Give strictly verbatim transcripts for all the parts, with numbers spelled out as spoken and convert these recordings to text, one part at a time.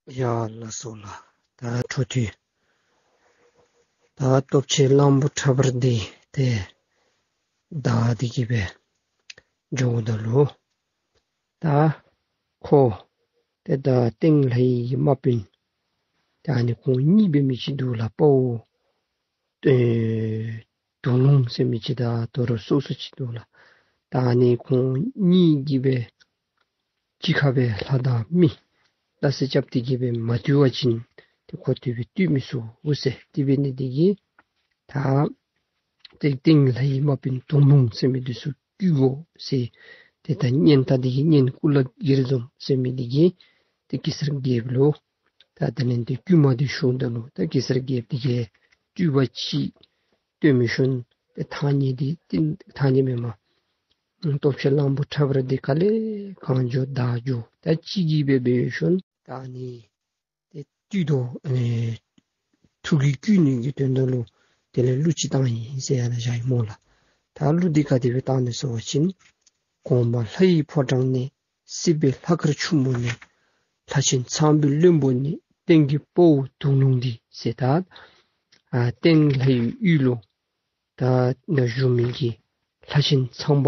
ཡ་ལགས་སོ་ལགས། ད་འཕྲོ་མཐུད་ད་སྟོབས་ཆེན་གླང་པོ་ཁྲ་འབར་འདི་ཏེ་བདའ་སྟེ་གི་སྦེ་འགྱོཝ་ད་ལུ་ད་ཁོ་ཏེ་ད་སྟེང་ལྷའི་དམག་དཔོན་ད་ཨ་ནི་ཁོང་གཉིས་འབད་མི་ཅིག་འདུག་ལགས། དཔའ་བོ་ཨེ་དུང་ལུང་ཟེར་མི་ཅིག་དང་དོ་རུང་སོ་སོ་ཅིག་འདུག་ལགས། ད་ཨ་ནི་ཁོང་གཉིས་ཀྱིས་སྦེ་གཅིག་ཁར་སྦེ་ལྷ་དང་མི་སླ་བསྲེ་རྐྱབ་སྟེ་གི་སྦེ་མ་བཏུལ་བ་ཅིན་ཏེ་ཁོ་དེ་སྦེ་བཏུལ་མི་ཚུགས་ཟེར། དེ་འབད་ནི་དེ་གིས་ད་ཏེ་སྟེང་ལྷའི་དམག་དཔོན་དུང་ལུང་ཟེར་མི་འདི་ཚུ་བཀུག་དགོ་ཟེར། ཏེ་ད་གཉེན་དང་དེ་གི་གཉེན་སྐུ་ལ་གིར་འཛོམས་ཟེར་མི་འདི་གིས་ཏེ་གེ་སར་རྒྱལཔོ་ལུ་ད་དེ་ལས་ཏེ་བསྐུལ་མ་འདི་ཞུཝ་ད་ལུ་ད་གེ་སར་རྒྱལཔོ་འདི་གིས་སྤྲུལ་པ་ཅིག་སྟོན་མི་ཤུལ་ཏེ་ཐང་རྙེད་འདི་ཏེ་ཐང་རྙེད་མེན་མ་སྟོབས་ཆེན་གླང་པོ་ཁྲ་འབར་འདི་ག་ལས་གང་འགྱོ་ད་འགྱོ་ད་ཅིག་གིས་སྦེ་འབད་ཤུལ་ད་ཨ་ནི་ཏེ་བཏུལ་དོ་ཨེ་ཐུགས་ཀྱིས་བསྐུལ་ནི་གི་དོན་དག་ལུ་དེ་ལས་གླུ་ཅིག་བཏང་ཡི་ཟེར་ཡང་ན་བཞག་ཡི་སྨོ་ལགས། ད་གླུ་འདི་ག་དེ་སྦེ་བཏང་ནུག་ཟེར་བ་ཅིན། གོང་མ་ལྷ་ཡི་ཕོ་བྲང་ནས། སྲིད་པའི་ལྷ་མཁར་ཕྱུག་མོ་ནས། ལྷ་ཆེན་ཚངས་པའི་བློན་པོ་ནས། སྟེང་གི་དཔའ་བོ་དུང་ལུང་འདི་ཟེར་ད་ཨ་སྟེང་ལྷའི་ཡུལ་ལུ་ད་ནཱ་བཞུགས་མི་གི་ལྷ་ཆེན་ཚངས་པ་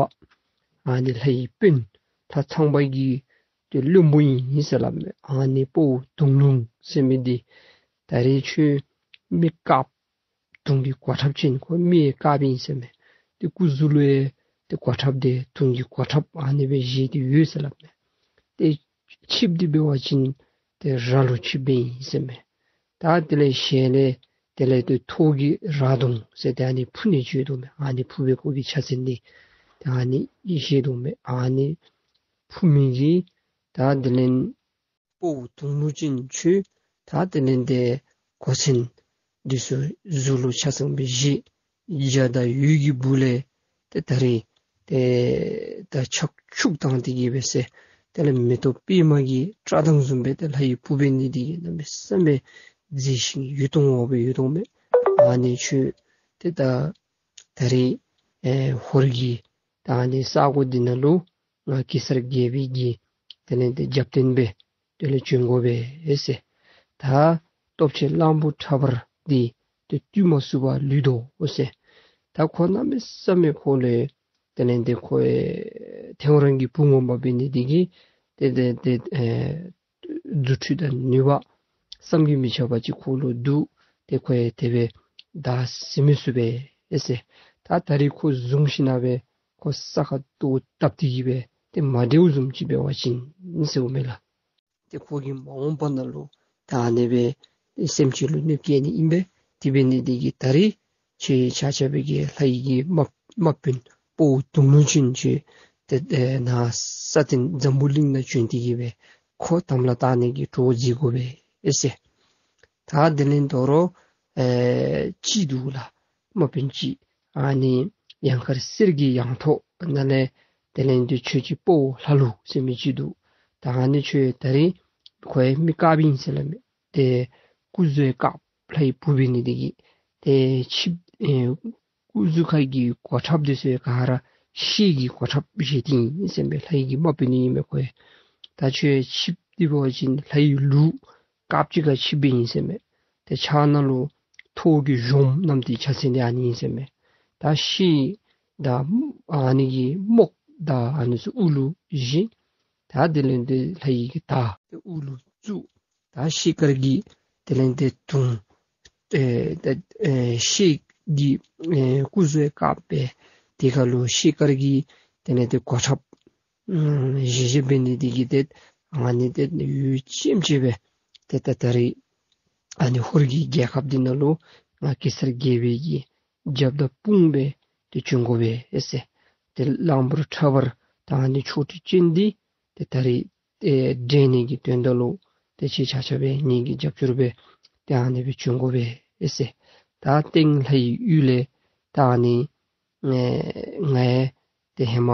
ཨ་ནི་ལྷའི་དཔོན་ལྷ་ཚངས་པ་གི་ཏེ་བློན་པོ་ཨིན་ཟེར་སླབ་མས། ཨ་ནི་དཔའ་བོ་དུང་ལུང་ཟེར་མི་འདི་ད་རེས་ཁྱོད་མི་དཀརཔོ་དུང་གི་གོ་ཁྲབ་ཅན་ཁོ་མི་དཀརཔོ་ཨིན་ཟེར་མས། ཏེ་སྐུ་གཟུགས་ལུ་ཡང་ཏེ་གོ་ཁྲབ་འདི་དུང་གི་གོ་ཁྲབ་ཨ་ནི་སྦེ་བཞེས་ཏེ་ཡོད་ཟེར་སླབ་མས། ཏེ་ཆིབས་འདི་འབད་བ་ཅིན་ཏེ་ར་ལུ་ཆིབས་འབདཝ་ཨིན་ཟེར་མས། ད་དེ་ལས་ཞལ་ལས་དེ་ལས་ཏེ་ཐོག་གི་ར་དུང་ཟེར་ཏེ་ཨ་ནི་ཕུ་ནི་བྱོན་དོ་མས། ཨ་ནི་ཕུ་སྦེ་ཁོ་གི་ཕྱག་མཚན་འདི་ཏེ་ཨ་ནི་བཞེས་དོ་མས། ཨ་ནི་ཕུ་མི་གིས་ད་དེ་ལས་དཔའ་བོ་དུང་ལུང་ཅན་ཁྱོད་ད་དེ་ལས་ཏེ་གོ་མཚོན་འདི་ཚུ་གཟུགས་ལུ་ཆ་ཚང་སྦེ་བཞེས། འཇའ་དང་འོད་ཀྱི་སྦུག་ལས་ཏེ་ད་རེས་ཏེ་ད་ཕྱག་ཕྱུག་བཏང་སྟེ་གི་སྦེ་ཟེར་དེ་ལས་མེ་ཏོག་པདྨ་གི་བཀྲག་མདངས་བཟུམ་སྦེ་ཏེ་ལྷའི་བུ་འབད་ནི་འདི་གིས་གནམ་མེད་ས་མེད་མཛེས་ཤིང་ཡིད་དུ་འོང་བ་སྦེ་ཡོད་དོ་མས། ཨ་ནི་ཁྱོད་ཏེ་ད་ད་རེས་ཨེ་ཧོར་གྱི་ད་ཨ་ནི་ས་གོ་འདི་ནང་ལུ་ང་གེ་སར་རྒྱལ་པོའི་གི་དེ་ལས་ཏེ་རྒྱབ་རྟེན་སྦེ་དེ་ལས་བྱོན་དགོ་པས་ཟེར། ད་སྟོབས་ཆེན་གླང་པོ་ཁྲ་འབར་འདི་ཏེ་བཏུལ་མ་ཚུགས་པར་ལུས་དོ་ཟེར། ད་ཁོ་གནམ་མེད་ས་མེད་ཁོ་ལུ་དེ་ལས་ཏེ་ཁོ་ཨེ་ཐེའུ་རང་གི་བུ་ངོ་མ་འབད་ནི་འདི་གིས་ཏེ་ཏེ་ཏེ་ཨེ་རྫུ་འཕྲུལ་དང་ནུས་པ་བསམ་གྱིས་མི་ཁྱབ་པ་ཅིག་ཁོ་ལུ་འདུག། ཏེ་ཁོ་ཡང་དེ་སྦེ་བདའ་ཟེར་མི་ཚུགས་པས་ཟེར། ད་ད་རེས་ཁོ་བཟུང་ཞིནམ་ལས་ཁོ་ས་ཁར་ལྟོ་བཏབ་སྟེ་གི་སྦེ་ཏེ་མ་བདེཝ་བཟུམ་ཅིག་འབད་བ་ཅིན་ཟེརཝ་མས་ལགས། ཏེ་ཁོ་གིས་མ་འོངས་པ་ནང་ལུ་ད་ཨ་ནི་སྦེ་སེམས་ཅན་ལུ་གནོདཔ་བཀལ་ནི་ཨིན་པས། དེ་འབད་ནི་འདི་གིས་ད་རེས་ཁྱེད་ཆ་ཁྱབ་ཀྱིས་ལྷ་ཡི་གི་དམག་དམག་དཔོན་དཔའ་བོ་དུང་ལུང་ཅན་ཁྱེད་ཏེ་ཨེ་ནཱ་ས་སྟེང་འཛམ་བུ་གླིང་ནང་བྱོན་ཏེ་གི་སྦེ་ཁོ་དམ་ལ་བཏགས་ནི་གི་གྲོགས་མཛད་དགོ་པས་ཟེར། ད་དེ་ལས་དོ་རུང་ཨེ་ཅིག་འདུག་ལགས། དམག་དཔོན་ཅིག་ཨ་ནི་ཡང་དཀར་གསེར་གྱི་ཡང་ཐོག་ནང་ལས་དེ་ལས་ཏེ་ཁྱོད་ཀྱི་དཔའ་བོ་ལྷ་ལུ་ཟེར་མི་ཅིག་འདུག། ད་ཨ་ནི་ཁྱོད་ད་རེས་ཁོ་ཡང་མི་དཀརཔོ་ཨིན་ཟེར་སླབ་མས། ཏེ་སྐུ་གཟུགས་ཡང་དཀརཔོ་ལྷའི་བུ་འབད་ནི་འདི་གིས་ཏེ་ཆིབས་ཨེ་སྐུ་གཟུགས་ཁ་གི་གོ་ཁྲབ་འདི་ཚུ་ཡང་ག་ར་ཤེལ་གྱི་གོ་ཁྲབ་བཞེས་ཏེ་ཨིན་ཟེར་མས། ལྷ་ཡི་གི་དམག་དཔོན་ཨིན་མས་ཁོ་ཡང་། ད་ཁྱོད་ཡང་ཆིབས་འདི་འབད་བ་ཅིན་ལྷ་ཡི་ལུག་དཀརཔོ་ཅིག་ཁར་ཆིབས་འབདཝ་ཨིན་ཟེར་མས། ཏེ་ཕྱག་ནང་ལུ་ཐོག་གི་གཞོངམ་བསྣམས་ཏེ་ཕྱག་མཚན་འདི་ཨ་ནི་ཨིན་ཟེར་མས། ད་ཤེལ་དང་ཨ་ནི་གི་རྨོག་དང་ཨ་ནི་ཚུ་དབུ་ལུ་བཞེས། ད་དེ་ལས་ཏེ་ལྷ་ཡི་གི་དར་ཏེ་དབུ་ལུ་བཙུགས། ད་ཤེལ་དཀར་གྱི་དེ་ལས་ཏེ་དུང་ཨེ་ད་ཨེ་ཤེལ་གྱི་ཨེ་སྐུ་གཟུགས་ཡང་དཀརཔོ་སྦེ་དེ་ཁར་ལུ་ཤེལ་དཀར་གྱི་དེ་ལས་ཏེ་གོ་ཁྲབ་ཨམ་བཞེས་བཞེསཔ་འབད་ནི་འདི་གིས་ཏེ་ཨ་ནི་ཏེ་ཡུལ་ཅན་ཅིག་སྦེ་ཏེ་ད་ད་རེས་ཨ་ནི་ཧོར་གྱི་རྒྱལ་ཁབ་འདི་ནང་ལུ་ང་གེ་སར་རྒྱལ་པོའི་གི་རྒྱབ་དང་དཔུང་སྦེ་ཏེ་བྱོན་དགོ་པས་ཟེར། ཏེ་གླང་པོ་ཁྲ་འབར་དང་ཨ་ནི་ཆོ་འཕྲུལ་ཅན་འདི་ཏེ་ད་རེས་ཏེ་འདྲེན་ནི་གི་དོན་དག་ལུ་ཏེ་ཁྱེད་ཆ་ཁྱབ་སྦེ་ངེ་གི་རྒྱབ་སྐྱོར་སྦེ་ཏེ་ཨ་ནི་སྦེ་བྱོན་དགོ་པས་ཟེར། ད་སྟེང་ལྷའི་ཡུལ་ལས་ད་ཨ་ནི་ཨེ་ང་ཡང་ཏེ་ཧེ་མ་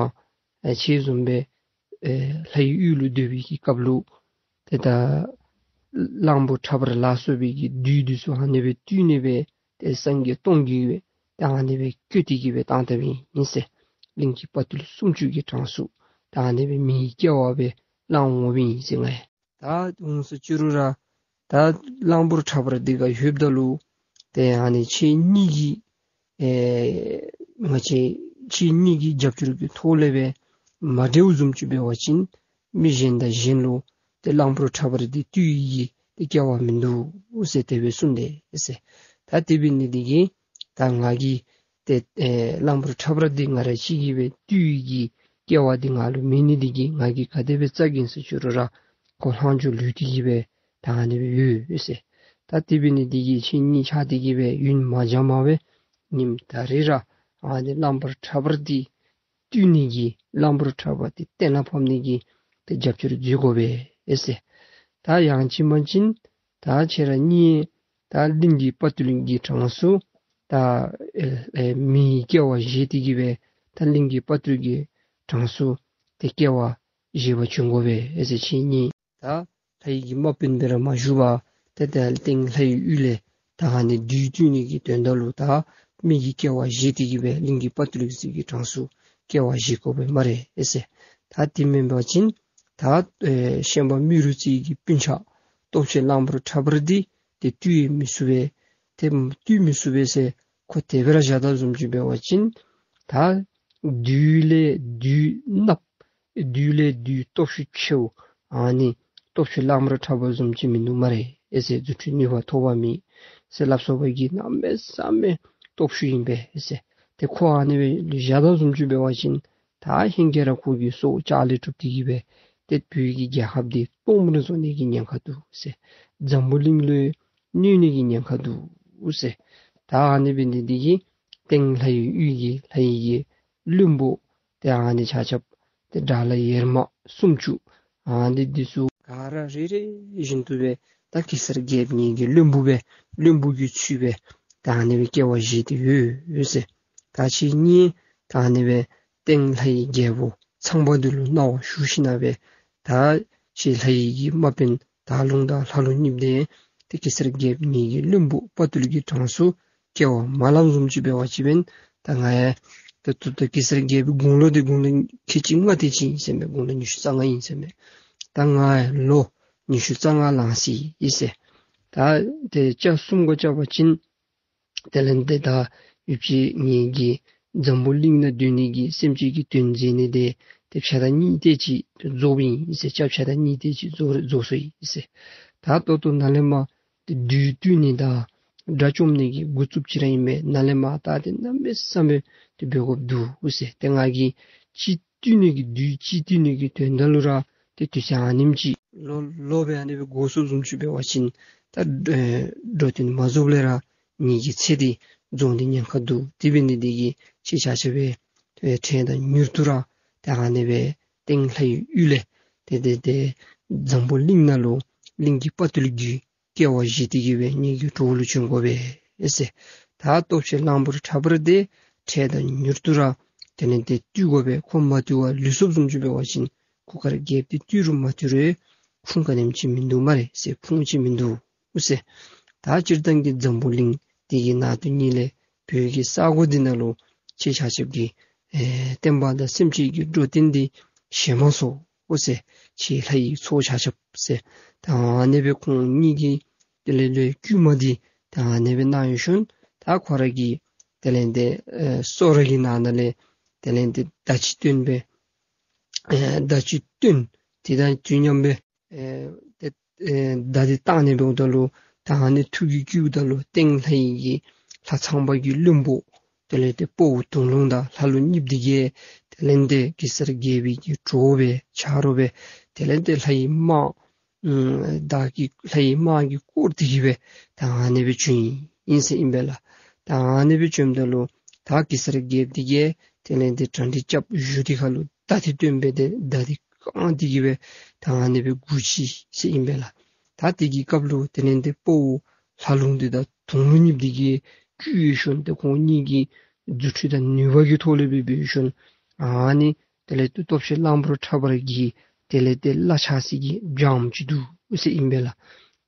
ཨེ་ཁྱེད་བཟུམ་སྦེ་ཨེ་ལྷའི་ཡུལ་ལུ་སྡོད་པའི་གི་སྐབས་ལུ་ཏེ་ད་གླང་པོ་ཁྲ་འབར་ལ་སོགས་པའི་གི་བདུད་འདི་ཚུ་ཨ་ནི་སྦེ་བཏུལ་ནི་སྦེ་ཏེ་སངས་རྒྱས་སྟོང་གི་སྦེ་ཏེ་ཨ་ནི་སྦེ་བསྐོས་ཏེ་གི་སྦེ་བཏང་བཏངམ་ཨིན་ཟེར། གླིང་གི་དཔའ་ཐུལ་སུམ་ཅུ་གི་གྲངས་སུ་ཏེ་ཨ་ནི་སྦེ་མིའི་སྐྱེ་བ་སྦེ་བླངས་འོངམ་ཨིན་ཟེར་ང་ཡང་། ད་འོང་སུ་ཅི་རུང་ར་ ད་གླང་པོ་ཁྲ་འབར་འདི་ག་ལྷོདཔ་ད་ལུ་ཏེ་ཨ་ནི་ཁྱེད་གཉིས་ཀྱི་ཨེ་ང་བཅས་ཁྱེད་གཉིས་ཀྱི་རྒྱབ་སྐྱོར་གྱི་ཐོག་ལས་སྦེ་མ་འབྲེལཝ་བཟུམ་ཅིག་འབད་བ་ཅིན་མི་གཞན་དང་གཞན་ལུ་ཏེ་གླང་པོ་ཁྲ་འབར་འདི་བཏུལ་ནི་གི་ཏེ་སྐལ་བ་མིན་འདུག་ཟེར་དེ་སྦེ་གསུངས་དེས་ཟེར། ད་དེ་འབད་ནི་འདི་གིས་ད་ང་གིས་ཏེ་ཨེ་གླང་པོ་ཁྲ་འབར་འདི་ང་ར་གཅིག་གིས་སྦེ་བཏུལ་ནི་གི་སྐལ་བ་འདི་ང་ལུ་མེད་ནི་འདི་གིས་ང་གིས་ག་དེ་སྦེ་བཙལ་གེ་ཟེར་ཞུ་རུང་ར་ཁོ་ལྷག་འཕྲོ་ལུས་ཏེ་གི་སྦེ་ད་ཨ་ནི་སྦེ་ཡོད་ཟེར། ད་དེ་འབད་ནི་འདི་གིས་ཁྱེད་གཉིས་ཆ་འདི་གིས་སྦེ་ཡུན་མ་འགྱངས་པར་སྦེ་ཉིནམ་ད་རིས་ར་ཨ་ནི་གླང་པོ་ཁྲ་འབར་འདི་བཏུལ་ནི་གི་གླང་པོ་ཁྲ་འབར་འདི་གཏན་ལ་ཕབ་ནི་གི་ཏེ་རྒྱབ་སྐྱོར་མཛད་དགོ་པས་ཟེར། ད་ཡང་ཅིན་མ་ཅིན་ད་ཁྱེད་ར་གཉིས་ད་གླིང་གི་དཔའ་བརྟུལ་གྱི་གྲངས་སུ་ད་ཨེ་ཨེ་མི་སྐལ་བ་བཞེས་ཏེ་གི་སྦེ་ད་གླིང་གི་དཔའ་བརྟུལ་གྱི་གྲངས་སུ་ཏེ་སྐལ་བ་བཞེས་པར་བྱོན་དགོ་པས་ཟེར། ཁྱེད་གཉིས་ད་ལྷ་ཡི་གི་དམག་དཔོན་སྦེ་ར་མ་བཞུགས་པར་ཏེ་ད་སྟེང་ལྷ་ཡི་ཡུལ་ལས་ད་ཨ་ནི་བདུད་བཏུལ་ནི་གི་དོན་དག་ལུ་ད་མི་གི་སྐལ་བ་བཞེས་ཏེ་གི་སྦེ་གླིང་གི་དཔའ་བརྟུལ་ཚུ་གི་གྲངས་སུ་སྐལ་བ་བཞེས་དགོ་པས་སྨ་རེ་ཟེར། ད་དེ་མེན་པ་ཅིན་ད་ཨེ་ཤན་པ་རྨེ་རུ་རྩེ་གི་སྤུན་ཆ་སྟོབས་ཆེན་གླང་པོ་ཁྲ་འབར་འདི་ཏེ་བཏུལ་མི་ཚུགས་པས། ཏེ་བཏུལ་མི་ཚུགས་པས་ཟེར་ཁོ་དེ་སྦེ་ར་བཞག་ད་བཟུམ་ཅིག་འབད་བ་ཅིན་ད་བདུད་ལས་བདུད་གནགཔོ་བདུད་ལས་བདུད་སྟོབས་ཤུགས་ཆེཝ་ཨ་ནི་སྟོབས་ཆེན་གླང་པོ་ཁྲ་འབར་བཟུམ་ཅིག་མིན་འདུག་སྨ་རེ་ཨེ་ཟེར། རྫུ་འཕྲུལ་ནུས་པ་ཐོགས་པ་མེད་ཟེར་སླབ་སོ་བ་གི་གནམ་མེད་ས་མེད་སྟོབས་ཤུགས་ཨིན་པས་ཨེ་ཟེར། ཏེ་ཁོ་ཨ་ནི་སྦེ་བཞག་ད་བཟུམ་ཅིག་འབད་བ་ཅིན་ད་ཧེང་སྐལ་ར་ཁོ་གི་སྲོག་ལྕགས་ལས་གྲུབ་སྟེ་གི་སྦེ་ཏེ་བོད་ཀྱི་རྒྱལ་ཁབ་འདི་སྟོངམ་ར་བཟོ་ནི་གི་ཉེན་ཁ་འདུག་ཟེར། འཛམ་བུ་གླིང་ལུ་གནོད་ནི་གི་ཉེན་ཁ་འདུག་ཟེར། ད་ཨ་ནི་འབད་ནི་འདི་གིས་སྟེང་ལྷ་ཡི་ཡུལ་གྱི་ལྷ་ཡི་གི་བློན་པོ་ཏེ་ཨ་ནི་ཆ་ཁྱབ་ཏེ་དགྲ་ལྷ་ཡེར་མ་སུམ་ཅུ་ཨ་ནི་འདི་ཚུ་ག་ར་རེ་རེ་བཞིན་དུ་སྦེ་ད་གེ་སར་རྒྱལཔོ་ངེ་གི་བློན་པོ་སྦེ་བློན་པོ་གི་ཚུལ་སྦེ་ད་ཨ་ནི་སྦེ་སྐལ་བ་བཞེས་ཏེ་ཡོད་ཡོད་ཟེར། ད་ཁྱེད་གཉིས་ད་ཨ་ནི་སྦེ་སྟེང་ལྷ་ཡི་རྒྱལ་པོ་ཚངས་པ་འདི་ལུ་གནང་བ་ཞུ་ཞིནམ་སྦེ་ད་ཁྱེད་ལྷ་ཡི་གི་དམག་དཔོན་དར་ལུང་དང་ལྷ་ལུང་གཉིསཔོ་འདི་ཏེ་གེ་སར་རྒྱལཔོ་ངེ་གི་བློན་པོ་དཔའ་བརྟུལ་གྱི་གྲངས་སུ་སྐྱེ་བ་མ་ལང་བཟུམ་ཅིག་འབད་བ་ཅིན་ད་ང་ཡང་ད་ལྟོ་ད་གེ་སར་རྒྱལ་པོའི་དགུང་ལོ་འདི་དགུང་ལོ་ཁལ་གཅིག་ལྔ་དེ་ཅིག་ཨིན་ཟེར་མས། དགུང་ལོ་ཉི་ཤུ་རྩ་ལྔ་ཨིན་ཟེར་མས། ད་ང་ཡང་ལོ་ཉི་ཤུ་རྩ་ལྔ་ལང་སི་ཨིན་ཟེར། ད་ཏེ་སྐྱབས་གསུམ་ག་སྐྱབས་པ་ཅིན་དེ་ལས་ཏེ་ད་ཡུདཔ་ཅིག་ངེ་གི་འཛམ་བུ་གླིང་ནང་སྡོད་ནི་གི་སེམས་ཅན་གྱི་དོན་མཛད་ནི་འདི་ཏེ་ཕྱག་དང་གཉིས་དེ་ཅིག་རྫོགསཔ་ཨིན་ཟེར། སྐྱབས་ཕྱག་དང་གཉིས་དེ་ཅིག་རྫོགས་རྫོགས་སོ་ཡི་ཟེར། ད་ལྟོ་ལྟོ་ནཱ་ལས་མར་ཏེ་བདུད་བཏུལ་ནི་དང་དགྲ་བཅོམ་ནི་གི་འགོ་བཙུགསཔ་ཅིག་ར་ཨིན་མས། ནཱ་ལས་མར་ད་ཏེ་གནམ་མེད་ས་མེད་ཏེ་འབད་དགོཔ་འདུག་ཟེར། ཏེ་ང་གིས་ཅིག་བཏུལ་ནི་གི་བདུད་ཅིག་བཏུལ་ནི་གི་དོན་དག་ལུ་ར་ཏེ་དུས་ཚོད་ཨ་ནེམ་ཅིག་ལོ་ལོ་སྦེ་ཨ་ནི་སྦེ་འགོར་སོ་བཟུམ་ཅིག་འབད་བ་ཅིན་ད་ཨེ་འགྲོ་དོན་མ་རྫོགས་ལས་ར་ངེ་གི་ཚེ་འདི་རྫོགས་ནི་གི་ཉེན་ཁ་འདུག། དེ་འབད་ནི་འདི་གིས་ཁྱེད་ཆ་ཁྱབ་སྦེ་ཏེ་འཕྲལ་དང་མྱུར་དུ་ར་ཏེ་ཨ་ནི་སྦེ་སྟེང་ལྷ་ཡི་ཡུལ་ལས་ཏེ་ཏེ་ཏེ་འཛམ་བུ་གླིང་ནང་ལུ་གླིང་གི་དཔའ་བརྟུལ་གྱི་སྐལ་བ་བཞེས་ཏེ་གི་སྦེ་ངེ་གི་གྲོགས་ལུ་བྱོན་དགོ་པས་ཨེ་ཟེར། ད་སྟོབས་ཆེན་གླང་པོ་ཁྲ་འབར་འདི་འཕྲལ་དང་མྱུར་དུ་ར་དེ་ལས་ཏེ་བཏུལ་དགོ་པས། ཁོ་མ་བཏུལ་བར་ལུས་སོ་བཟུམ་ཅིག་འབད་བ་ཅིན་གུར་དཀར་རྒྱལཔོ་འདི་བཏུལ་རུང་མ་བཏུལ་རུང་ཕུང་ག་ནེམ་ཅིག་མིན་འདུག་སྨ་རེ་ཟེར། ཕུང་ཅིག་མིན་འདུག་ཟེར། ད་སྤྱིར་བཏང་གི་འཛམ་བུ་གླིང་འདི་གི་ནང་དུ་ཉིད་ལས་བོད་ཀྱི་ས་གོ་འདི་ནང་ལུ་ཁྱེད་ཆ་ཁྱབ་ཀྱི་ཨེ་བསྟན་པ་དང་སེམས་ཅན་གྱི་འགྲོ་དོན་འདི་བཞེས་མ་ཚུགས་ཟེར། ཁྱེད་ལྷ་ཡི་ཚོགས་ཆ་ཁྱབ་ཟེར། ད་ཨ་ནི་སྦེ་ཁོང་གཉིས་ཀྱིས་དེ་ལས་ལོ་བསྐུལ་མ་འདི་ད་ཨ་ནི་སྦེ་གནང་ཡོད་ཤུལ་ད་ཁོ་ར་གིས་དེ་ལས་ཏེ་ཨེ་སོ་ར་གི་ནང་ན་ལས་དེ་ལས་ཏེ་མདའ་ཅིག་བཏོན་སྦེ་ཨེ་མདའ་ཅིག་བཏོན། དེ་དང་དུས་མཉམ་སྦེ་ཨེ་ཏེ་ཨེ་མདའ་འདི་བཏང་ནི་འབདཝ་ད་ལུ་ད་ཨ་ནི་ཐུགས་ཀྱི་བསྐུལཝ་ད་ལུ་སྟེང་ལྷ་ཡི་གི་ལྷ་ཚངས་པ་གི་བློན་པོ་དེ་ལས་ཏེ་དཔའ་བོ་དུང་ལུང་དང་ལྷ་ལུང་གཉིསཔོ་འདི་གིས་དེ་ལས་ཏེ་གེ་སར་རྒྱལ་པོའི་གི་གྲོགས་སྦེ་ཆ་རོགས་སྦེ་དེ་ལས་ཏེ་ལྷ་ཡི་དམག་ཨུམ་བདག་གི་ལྷ་ཡི་དམག་གིས་བསྐོར་ཏེ་གི་སྦེ་ད་ཨ་ནི་སྦེ་བྱོན་ཡི་ཟེར་ཨིན་པས་ལགས། ད་ཨ་ནི་སྦེ་བྱོནམ་ད་ལུ་ད་གེ་སར་རྒྱལཔོ་འདི་གིས་དེ་ལས་ཏེ་གྲ་སྒྲིག་རྐྱབ་ཞུ་སྟེ་ཁར་ལུ་མདའ་འདི་བཏོན་སྦེ་ཏེ་མདའ་འདི་བཀང་སྟེ་གི་སྦེ་ད་ཨ་ནི་སྦེ་སྒུག་ཅི་ཟེར་ཨིན་པས་ལགས། ད་དེ་གི་སྐབས་ལུ་དེ་ལས་ཏེ་དཔའ་བོ་ལྷ་ལུང་འདི་དང་དུང་ལུང་གཉིསཔོ་འདི་གིས་བསྐུལ་ཡོད་ཤུལ་ཏེ་ཁོང་གཉིས་ཀྱི་རྫུ་འཕྲུལ་དང་ནུས་པ་གི་ཐོག་ལས་སྦེ་འབད་ཡོད་ཤུལ་ཨ་ནི་དེ་ལས་ཏེ་སྟོབས་ཆེན་གླང་པོ་ཁྲ་འབར་གྱི་དེ་ལས་ཏེ་བླ་ཆགས་སི་གི་སྦྱངམ་ཅིག་འདུག་ཟེར་ཨིན་པས་ལགས།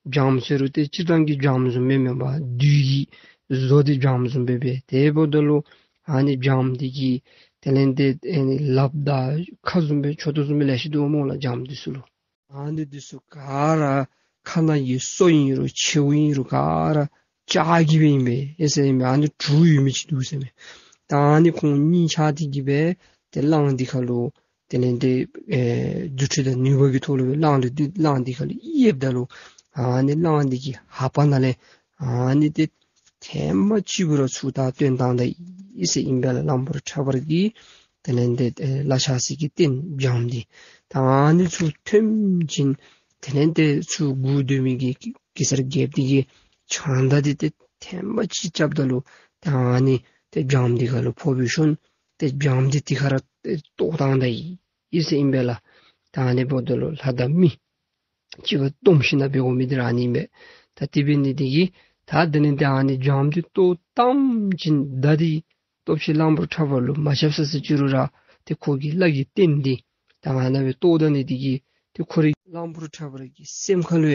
སྦྱངམ་ཟེར་རུང་ཏེ་སྤྱིར་བཏང་གི་སྦྱངམ་བཟུམ་སྦེ་མེན་པར་བདུད་ཀྱི་བཟོ་འདི་སྦྱངམ་བཟུམ་སྦེ་སྦེ་དེ་འབདཝ་ད་ལུ་ཨ་ནི་སྦྱངམ་འདི་གི་དེ་ལས་ཏེ་ཨ་ནི་ལགཔ་དང་ཁ་བཟུམ་སྦེ་མཆུ་ཏོ་བཟུམ་སྦེ་ལེ་ཤ་འདུག་སྨོ་ལགས། སྦྱངམ་འདི་ཚུ་ལུ་ཨ་ནི་འདི་ཚུ་ག་ར་ ཁ་ནང་གི་སོ་ཨིན་རུང་མཆེཝ་ཨིན་རུང་ག་ར་ལྕགས་ཀྱི་སྦེ་ཨིན་པས་ཟེར་ཨིན་པས། ཨ་ནི་གྲུ་ཡོད་མི་ཅིག་འདུག་ཟེར་མས། ད་ཨ་ནི་ཁོང་གཉིས་ཆ་དེ་གིས་སྦེ་ཏེ་གླང་འདི་ཁར་ལུ་དེ་ལས་ཏེ་ཨེ་རྫུ་འཕྲུལ་དང་ནུས་པ་གི་ཐོག་ལུ་སྦེ་གླང་འདི་གླང་འདི་ཁར་ལུ་ཡིབ་ད་ལུ་ཨ་ནི་གླང་འདི་གི་ལྷ་པ་ནང་ལས་ཨ་ནི་ཏེ་ཐེངས་མ་གཅིག་པུ་ར་ཚུར་ད་བཏོན་བཏང་ད་ཡི་ཟེར་ཨིན་པས་ལགས། གླང་པོ་ཁྲ་འབར་གྱི་དེ་ལས་ཏེ་ཨེ་ལ་ཆགས་སི་གི་རྟེན་སྦྱངམ་འདི་ད་ཨ་ནི་ཚུར་ཐོན་ཞིནམ་དེ་ལས་ཏེ་ཚུར་སྒུག་སྡོད་མི་གི་གེ་སར་རྒྱལཔོ་འདི་གིས་ཕྱག་མདའ་འདི་ཏེ་ཐེངས་མ་གཅིག་རྐྱབ་ད་ལུ་ད་ཨ་ནི་ཏེ་སྦྱངམ་འདི་ཁར་ལུ་ཕོག་འབད་ཞིནམ་ཏེ་སྦྱངམ་འདི་དེ་ཁར་ར་ཏེ་བཏོག་བཏང་ད་ཡི་ཟེར་ཨིན་པས་ལགས། ད་ཨ་ནི་འབདཝ་ད་ལུ་ལྷ་དང་མི་གཅིག་ཁར་བསྡོམས་ཞིནམ་ལས་འབད་དགོ་མི་འདི་ར་ཨ་ནི་ཨིན་པས། ད་དེ་འབད་ནི་འདི་གིས་ད་དེ་ལས་ཏེ་ཨ་ནི་སྦྱངམ་འདི་བཏོག་བཏང་ཞིནམ་མདའ་འདི་སྟོབས་ཆེན་གླང་པོ་ཁྲ་འབར་ལུ་མ་རྐྱབ་ས་ཟེར་ཅི་རུང་ར་ཏེ་ཁོ་གི་བླ་གི་རྟེན་འདི་ད་ཨ་ནཱ་སྦེ་བཏོག་ད་ནི་འདི་གིས་ཏེ་ཁོ་རའི་གླང་པོ་ཁྲ་འབར་གྱི་སེམས་ཁར་ལུ་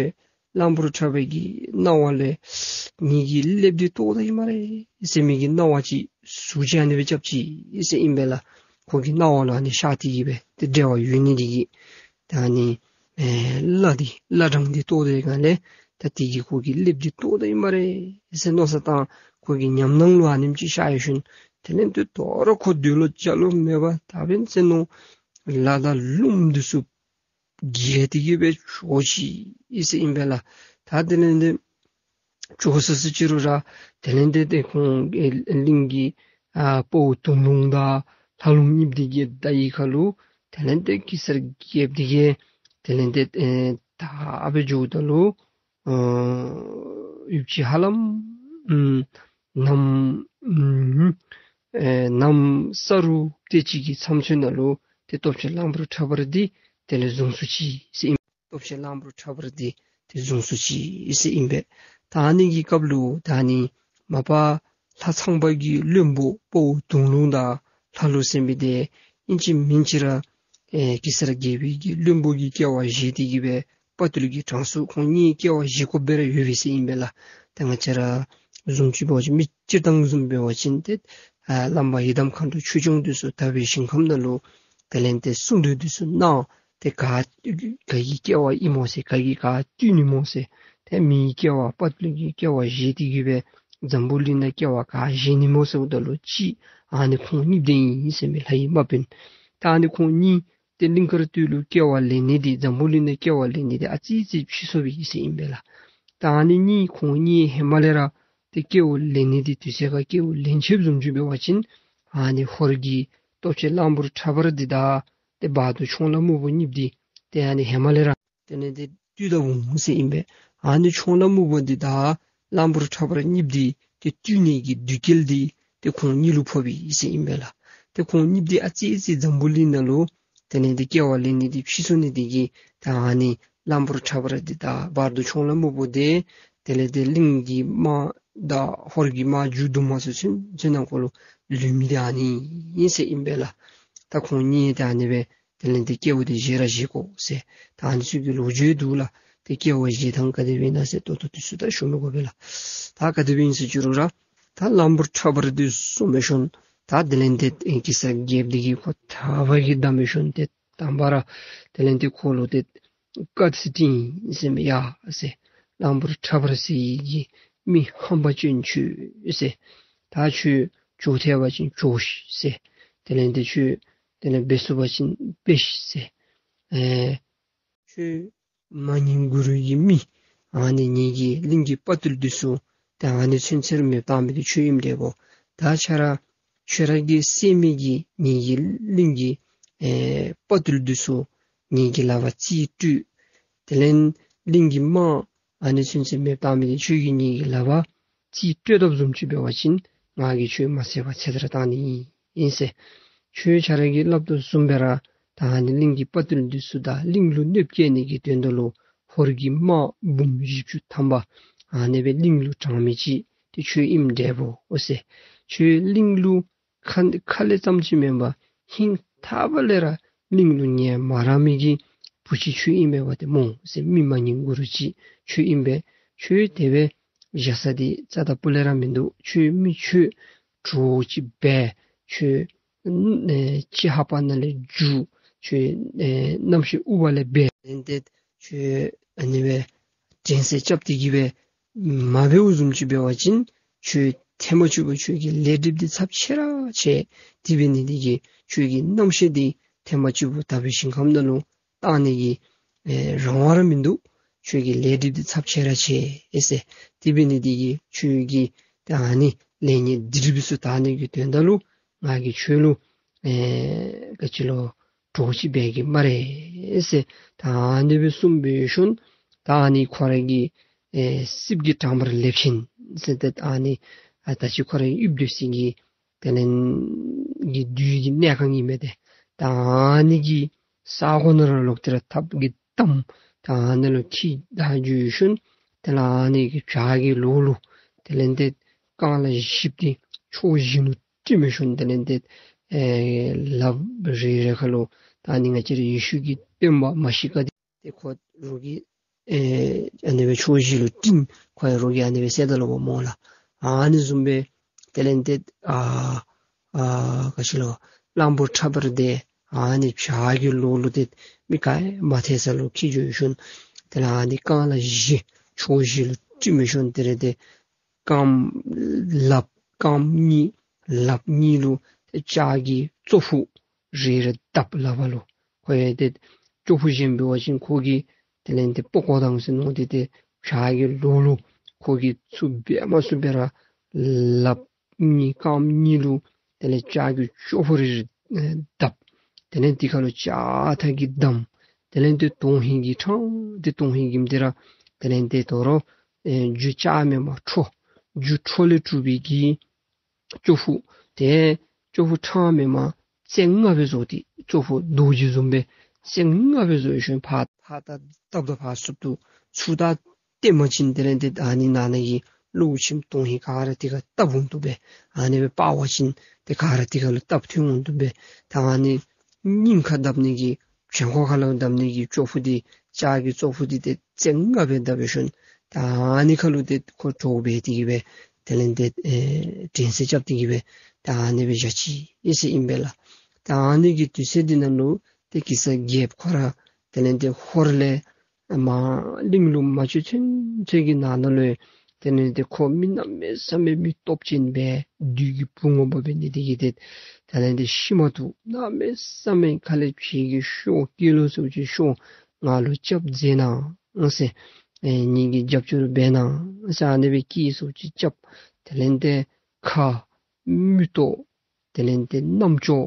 གླང་པོ་ཁྲ་འབར་གྱི་སྣང་བ་ལུ་ངེ་གི་ཀླདཔ་འདི་བཏོག་ད་ཡི་སྨ་རེ་ཟེར་མི་གི་སྣང་བ་ཅིག་ཟུག་ཅིག་ཨ་ནི་སྦེ་རྐྱབ་ཅི་ཟེར་ཨིན་པས་ལགས། ཁོ་གི་སྣང་བ་ལུ་ཨ་ནི་ཤར་ཏེ་གིས་སྦེ་ཏེ་འབྲེལ་བ་ཡོད་ནི་འདི་གིས་ད་ཨ་ནི་ཨེ་བླ་འདི་བླ་བྲང་འདི་བཏོག་ད་ཡི་ག་ལས་ད་དེ་གིས་ཁོ་གི་ཀླདཔ་འདི་བཏོག་ད་ཡི་སྨ་རེ་ཟེར་མནོ་བསམ་བཏང་། ཁོ་གི་ཉམས་སྣང་ལུ་ཨ་ནེམ་ཅིག་ཤར་ཡོད་ཞིནམ་དེ་ལས་ཏེ་དོ་རུང་ཁོ་འདོད་ལོ་ཅ་ལོ་མེད་པར་ད་འབདན་ཟེར་མནོ་ལ་དང་ལུངམ་འདི་ཚུ་བརྒལ་ཏེ་གིས་སྦེ་འགྱོ་ཅི་ཨིན་ཟེར་ཨིན་པས་ལགས། ད་དེ་ལས་ཏེ་འགྱོ་ས་ཟེར་ཅི་རུང་ར་དེ་ལས་ཏེ་ཏེ་ཁོང་ཨེ་གླིང་གི་ཨ་དཔའ་བོ་དུང་ལུང་དང་ལྷ་ལུང་གཉིས་འདི་གིས་ད་ཡི་ཁར་ལུ་དེ་ལས་ཏེ་གེ་སར་རྒྱལཔོ་འདི་གིས་དེ་ལས་ཏེ་ཨེ་ད་ཨ་སྦེ་འགྱོཝ་ད་ལུ་ཨ་ཡུདཔ་ཅིག་ཧ་ལམ་ཨམ་གནམ་ཨམ་ཨེ་གནམ་ས་རུབ་དེ་ཅིག་གི་མཚམས་ཚུ་ནང་ལུ་ཏེ་སྟོབས་ཆེན་གླང་པོ་ཁྲ་འབར་འདི་དེ་ལས་བཟུང་སོང་ཅི་ཟེར་ཨིན། སྟོབས་ཆེན་གླང་པོ་ཁྲ་འབར་འདི་ཏེ་བཟུང་སོང་ཅི་ཟེར་ཨིན་པས། ད་ཨ་ནི་གི་སྐབས་ལུ་ད་ཨ་ནི་མ་པ་ལྷ་ཚངས་པ་གི་བློན་པོ་དཔའ་བོ་དུང་ལུང་དང་ལྷ་ལུ་ཟེར་མི་འདི་ཨིན་ཅི་མིན་ཅི་ར་ཨེ་གེ་སར་རྒྱལ་པོའི་གི་བློན་པོ་གི་སྐྱེ་བ་བཞེས་ཏེ་གིས་སྦེ་དཔའ་བརྟུལ་གྱི་གྲངས་སུ་ཁོང་གཉིས་སྐྱེ་བ་བཞེས་དགོཔ་སྦེ་ར་ཡོད་པས་ཟེར་ཨིན་པས་ལགས། ད་ང་བཅས་ར་བཟུམ་ཅིག་འབད་བ་ཅིན་མི་སྤྱིར་བཏང་བཟུམ་འབད་བ་ཅིན་ཏེ་ཨ་བླམ་པ་ཡི་དམ་མཁའ་འགྲོ་ཆོས་སྐྱོང་འདི་ཚུ་དག་པའི་ཞིང་ཁམས་ནང་ལུ་དེ་ལས་ཏེ་གསུང་གྲོས་འདི་ཚུ་གནང་སྟེ་ག་ག་གི་སྐྱེ་བ་ཨིན་མོ་ཟེར་ག་གི་ག་བཏུལ་ནི་མོ་ཟེར་ཏེ་མིའི་སྐྱེ་བ་དཔའ་བརྟུལ་གྱི་སྐྱེ་བ་བཞེས་ཏེ་གིས་སྦེ་འཛམ་བུ་གླིང་ནང་སྐྱེ་བ་ག་བཞེས་ནི་མོ་ཟེརཝ་ད་ལུ་ཅིག་ཨ་ནི་ཁོང་གཉིས་འདི་ཨིན་ཟེར་མི་ལྷ་ཡི་དམག་དཔོན། ད་ཨ་ནི་ཁོང་གཉིས་ཏེ་གླིང་དཀར་སྟོད་ལུ་སྐྱེ་བ་ལེན་ནི་འདི་འཛམ་བུ་གླིང་ནང་སྐྱེ་བ་ལེན་ནི་འདི་ཨ་ཙི་ཙི་ཕྱིས་སོང་པའི་ཨིན་ཟེར་ཨིན་པས་ལགས། ད་ཨ་ནི་གཉིས་ཁོང་གཉིས་ཧེ་མ་ལས་ར་ཏེ་སྐྱེ་བ་ལེན་ནི་འདི་དུས་ཚོད་ཁར་སྐྱེ་བ་ལེན་ཆི་བཟུམ་ཅིག་འབད་བ་ཅིན་ཨ་ནི་ཧོར་གྱི་སྟོབས་ཆེན་གླང་པོ་ཁྲ་འབར་འདི་དང་ཏེ་བར་དུ་མཆོང་ལ་སྨུག་པོ་གཉིས་འདི་ཏེ་ཨ་ནི་ཧེ་མ་ལས་ར་དེ་ལས་ཏེ་བཏུལ་ད་འོང་ཟེར་ཨིན་པས། ཨ་ནི་མཆོང་ལ་སྨུག་པོ་འདི་དང་གླང་པོ་ཁྲ་འབར་གཉིས་འདི་ཏེ་བཏུལ་ནི་གི་དུས་སྐལ་འདི་ཏེ་ཁོང་གཉིས་ལུ་ཕོག་པའི་ཨིན་ཟེར་ཨིན་པས་ལགས། ཏེ་ཁོང་གཉིས་འདི་ཨ་ཙི་ཙི་འཛམ་བུ་གླིང་ནང་ལུ་དེ་ལས་ཏེ་སྐྱེ་བ་ལེན་ནི་འདི་ཕྱིས་སོང་ནི་འདི་གིས་ད་ཨ་ནི་གླང་པོ་ཁྲ་འབར་འདི་དང་བར་དུ་མཆོང་ལ་སྨུག་པོ་འདི་དེ་ལས་ཏེ་གླིང་གི་དམག་དང་ཧོར་གྱི་དམག་མཇུག་བསྡུ་མ་ཚུན་ཚོད་ནང་འཁོད་ལུ་ལུས་མི་འདི་ཨ་ནི་ཨིན་ཟེར་ཨིན་པས་ལགས། ད་ཁོང་གཉིས་ཏེ་ཨ་ནི་སྦེ་དེ་ལས་ཏེ་སྐྱེ་བ་འདི་བཞེས་ར་བཞེས་དགོ་ཟེར་ད་ཨ་ནི་ཚུ་གི་ལོ་རྒྱུས་འདུག་ལགས། ཏེ་སྐྱེ་བ་བཞེས་ཐངས་ག་དེ་སྦེ་ཨིན་ན་ཟེར་ད་ལྟོ་འདི་ཚུ་ད་ཞུ་མི་དགོ་པས་ལགས། ད་ག་དེ་སྦེ་ཨིན་ཟེར་ཅི་རུང་ར་ད་གླང་པོ་ཁྲ་འབར་འདི་བཟུང་འབད་ཞིནམ་ད་དེ་ལས་ཏེ་གེ་སར་རྒྱལཔོ་འདི་གིས་ཁོ་ཐག་པ་གིས་བསྡམས་འབད་ཞིནམ་ཏེ་དང་པ་ར་དེ་ལས་ཏེ་ཁོ་ལུ་ཏེ་བཀའ་ཟེར་ཏེ་ཨིན་ཟེར་མས། ཡ་ཟེར་གླང་པོ་ཁྲ་འབར་ཟེར་གྱི་མི་ཧམ་པ་ཅན་ཁྱོད་ཟེར་ད་ཁྱོད་བྱོག་ཐེག་པ་ཅིན་བྱོག་ཤིག་ཟེར། དེ་ལས་ཏེ་ཁྱོད་དེ་ལས་འབད་ཚུགས་པ་ཅིན་འབད་ཤིག་ཟེར། ཨེ་ཁྱོད་མ་ངན་གུ་རུ་གི་མི་ཨ་ནི་ངེ་གི་གླིང་གི་དཔའ་བརྟུལ་འདི་ཚུ་ད་ཨ་ནི་ཚུན་ཚོད་མེདཔ་བཏང་མི་འདི་ཁྱོད་ཨིནམ་འདྲས་བོ། ད་ཁྱོད་ར་ཁྱོད་ར་གིས་བསད་མི་གི་ངེ་གི་གླིང་གི་ཨེ་དཔའ་བརྟུལ་འདི་ཚུ་ངེ་གི་ལག་པར་རྩིས་སྤྲོད། དེ་ལས་གླིང་གི་དམག་ཨ་ནི་ཚུན་ཚོད་མེདཔ་བཏང་མི་འདི་ཁྱོད་ཀྱིས་ངེ་གི་ལག་པར་རྩིས་སྤྲོད་དོ་བཟུམ་ཅིག་འབད་བ་ཅིན་ང་གིས་ཁྱོད་མ་བསད་པར་ཚེ་ཐར་བཏང་ནི་ཨིན་ཟེར། ཁྱོད་ཁྱོད་ར་གིས་སླབ་དོ་བཟུམ་སྦེ་ར་ད་ཨ་ནི་གླིང་གི་དཔའ་བརྟུལ་འདི་ཚུ་དང་གླིང་ལུ་གནོདཔ་བཀལ་ནི་གི་དོན་དག་ལུ་ཧོར་གྱི་དམག་འབུམ་བཞི་བཅུ་ཐམ་པ་ཨ་ནི་སྦེ་གླིང་ལུ་དྲངས་མི་ཅིག་འདི་ཁྱོད་ཨིནམ་འདྲས་བོ་ཟེར། ཁྱོད་གླིང་ལུ་ཁ་ཁ་ལས་ཙམ་ཅིག་མེན་པར་ཧིང་ཐག་པ་ལས་ར་གླིང་ལུ་ངལ་མ་རངས་མི་གི་བུ་ཅིག་ཁྱོད་ཨིན་པས་པ་ཏེ་སྨོ་ཟེར། མི་མ་ངན་གུ་རུ་ཅིག་ཁྱོད་ཨིན་པས། ཁྱོད་དེ་སྦེ་བཞག་ས་འདི་རྩ་དང་སྤུ་ལས་ར་མིན་འདུག། ཁྱོད་མི་ཁྱོད་གྲོགས་ཅིག་འབད། ཁྱོད་ཨེ་སྤྱི་ཧ་པ་ནང་ལས་རྒྱུག། ཁྱོད་ཨེ་རྣམ་ཤེས་ཨུ་བ་ལས་འབད། ཨེ་འདི་ཁྱོད་ཨ་ནི་སྦེ་ དྲན་གསོ་རྐྱབ་སྟེ་གི་སྦེ་མ་འབདཝ་བཟུམ་ཅིག་འབད་བ་ཅིན་ཁྱོད་ཐེངས་མ་གཅིག་པོ་ཁྱོད་ཀྱི་ལས་སྒྲིབ་འདི་ཚབས་ཆེ་ར་ཆེ། དེ་འབད་ནི་འདི་གིས་ཁྱོད་ཀྱི་རྣམ་ཤེས་འདི་ཐེངས་མ་གཅིག་པོ་དག་པའི་ཞིང་ཁམས་ནང་ལུ་བཏང་ནི་གི་ཨེ་རང་དབང་ར་མིན་འདུག། ཁྱོད་ཀྱི་ལས་སྒྲིབ་འདི་ཚབས་ཆེ་ར་ཆེ་ཨེ་ཟེར། དེ་འབད་ནི་འདི་གིས་ཁྱོད་ཀྱི་ད་ཨ་ནི་ལས་ངན་སྒྲིབ་པ་ཚུ་དག་ནི་གི་དོན་དག་ལུ་ང་གིས་ཁྱོད་ལུ་ཨེ་ག་ཅི་ལོ་གྲོགས་ཅིག་འབད་གེ་སྨ་རེ་ཟེར། ད་ཨ་ནི་སྦེ་གསུངས་སྦེ་ཞིནམ་ད་ཨ་ནི་ཁོ་ར་གི་ཨེ་སྲིབ་ཀྱི་བྲང་བར་ལེབ་ཆེན་ཟེར་ཏེ་ཨ་ནི་ཨ་ད་ཅི་ཁོ་ར་ཡུལ་སྡོད་ས་གི་དེ་ལས་གི་བདུད་ཀྱི་གནས་ཁང་ཨིན་མས་ཏེ། ད་ཨ་ནི་གི་ས་གོ་ནང་ར་ལོག་སྟེ་ར་ཐགཔ་གིས་བསྡམས། ད་ཨ་ནི་ལུ་འཁྱིད་ད་འགྱོ་ཞིནམ་དེ་ལས་ཨ་ནི་གི་བྱག་གི་ལོགས་ལུ་དེ་ལས་ཏེ་རྐང་ལག་བཞི་པོ་འདི་ཕྱོགས་བཞི་ལུ་དཀྲིས་མི་ཞིནམ་དེ་ལས་ཏེ་ཨེ་ལགཔ་རེ་རེ་ཁ་ལུ་ད་ཨ་ནི་ང་བཅས་ར་ཡེ་ཤུ་གི་སྟོན་པ་མ་ཤི་ཀ་འདི་ཏེ་ཁོ་རོགས་ཀྱིས་ཨེ་ཨ་ནི་སྦེ་ཕྱོགས་བཞི་ལུ་བསྒྲིལ། ཁོ་ཡང་རོགས་ཀྱིས་ཨ་ནི་སྦེ་བསད་ད་ལོ་པ་སྨོ་ལགས། ཨ་ནི་བཟུམ་སྦེ་དེ་ལས་ཏེ་ཨ་ཨ་ག་ཅི་ལོ་གླང་པོ་ཁྲ་འབར་འདི་ཨ་ནི་བྱག་གི་ལོགས་ལུ་ཏེ་མི་ག་ཡང་མ་ཐལ་ས་ལུ་འཁྱིད་འགྱོ་ཞིནམ་དེ་ལས་ཨ་ནི་རྐང་ལག་བཞི་ཕྱོགས་བཞི་ལུ་དཀྲིས་མི་ཞིནམ་དེ་ལས་ཏེ་རྐངམ་ལགཔ་རྐངམ་གཉིས་ལགཔ་གཉིས་ལུ་ལྕགས་ཀྱི་ཙོག་ཕུད་རེ་རེ་བརྡབ། ལགཔ་ལུ་ཁོ་ཡང་ཏེ་ཙོག་ཕུད་གཞན་འབད་བ་ཅིན་ཁོ་གིས་དེ་ལས་ཏེ་པགས་ཀོ་དང་ཟེར་མནོ་སྟེ་ཏེ་བྱག་གི་ལོགས་ལུ་ཁོ་གིས་ཚུར་འབད་མ་ཚུགས་པར་ལགཔ་གཉིས་རྐངམ་གཉིས་ལུ་དེ་ལས་ལྕགས་ཀྱི་ཙོག་ཕུད་རེ་རེ་བརྡབ། དེ་ལས་དེ་ཁ་ལུ་ལྕགས་ཐག་གིས་བསྡམས། དེ་ལས་ཏེ་དོན་ཧིང་གིས་ཕྲང་སྟེ་དོན་ཧིང་གིས་དེ་ར་དེ་ལས་ཏེ་དོ་རུང་ཨེ་རྒྱུ་ལྕགས་མེན་པར་ཁྲོ་རྒྱུ་ཁྲོ་ལས་གྲུབ་པའི་གི་ཙོག་ཕུད་དེ་ཙོག་ཕུད་ཕྲང་མེན་པར་རྩེ་ལྔ་སྦེ་བཟོ་སྟེ་ཙོག་ཕུད་རྡོ་རྗེ་བཟུམ་སྦེ་རྩེ་ལྔ་སྦེ་བཟོ་ཞིནམ་ཕར་ཕར་བལྟ་བལྟཝ་ད་ཕར་ཚུར་དུ་ཚུར་ད་བལྟ་བ་ཅིན་དེ་ལས་ཏེ་ཨ་ནི་ནང་ན་གི་ཀླུ་ཆེན་དོན་ཧིང་ག་ར་དེ་ཁར་བཏབ་འོང་དོ་སྦེ། ཨ་ནི་སྦེ་སྤར་བ་ཅིན་དེ་ག་ར་དེ་ཁ་ལུ་བཏབ་ཐོན་འོང་དོ་སྦེ། ད་ཨ་ནི་སྙིང་ཁར་བརྡབ་ནི་གི་བྱང་ཁོག་ཁ་ལུ་བརྡབ་ནི་གི་ཙོག་ཕུད་འདི་ལྕགས་ཀྱི་ཙོག་ཕུད་འདི་ཏེ་རྩེ་ལྔ་སྦེ་བརྡབ་སྦེ་ཞིནམ་ད་ཨ་ནི་ཁ་ལུ་ཏེ་ཁོ་གྲོགས་འབད་དེ་གི་སྦེ་དེ་ལས་ཏེ་ཨེ་དྲན་གསོ་རྐྱབ་སྟེ་གི་སྦེ་ད་ཨ་ནི་སྦེ་བཞག་ཅི་ཨིན་ཟེར་ཨིན་པས་ལགས། ད་ཨ་ནི་གི་དུས་ཚོད་འདི་ནང་ལུ་ཏེ་གེ་སར་རྒྱལཔོ་ཁོ་ར་དེ་ལས་ཏེ་ཧོར་ལས་མར་གླིང་ལུ་མ་བྱོན་ཚུན་ཚོད་ཀྱི་ནང་ན་ལུ་དེ་ལས་ཏེ་ཁོ་མི་གནམ་མེད་ས་མེད་མི་སྟོབས་ཅན་སྦེ་བདུད་ཀྱི་བུ་ངོ་མ་འབད་ནི་དེ་གིས་ཏེ་དེ་ལས་ཏེ་ཤུལ་མ་ཐུག་གནམ་མེད་ས་མེད་ཁ་ལས་ཕྱི་གི་ཤོག་སྐྱེས་ལོ་ཚུ་ཅིག་ཤོག་ང་ལུ་སྐྱབས་མཛད་གནང་ཟེར། ཨེ་ངེ་གི་རྒྱབ་སྐྱོར་འབད་གནང་ཟེར་ཨ་ནི་སྦེ་སྐྱེས་ཚུ་ཅིག་སྐྱབས། དེ་ལས་ཏེ་ཁ་མིག་ཏོ་དེ་ལས་ཏེ་རྣམ་ཅོ་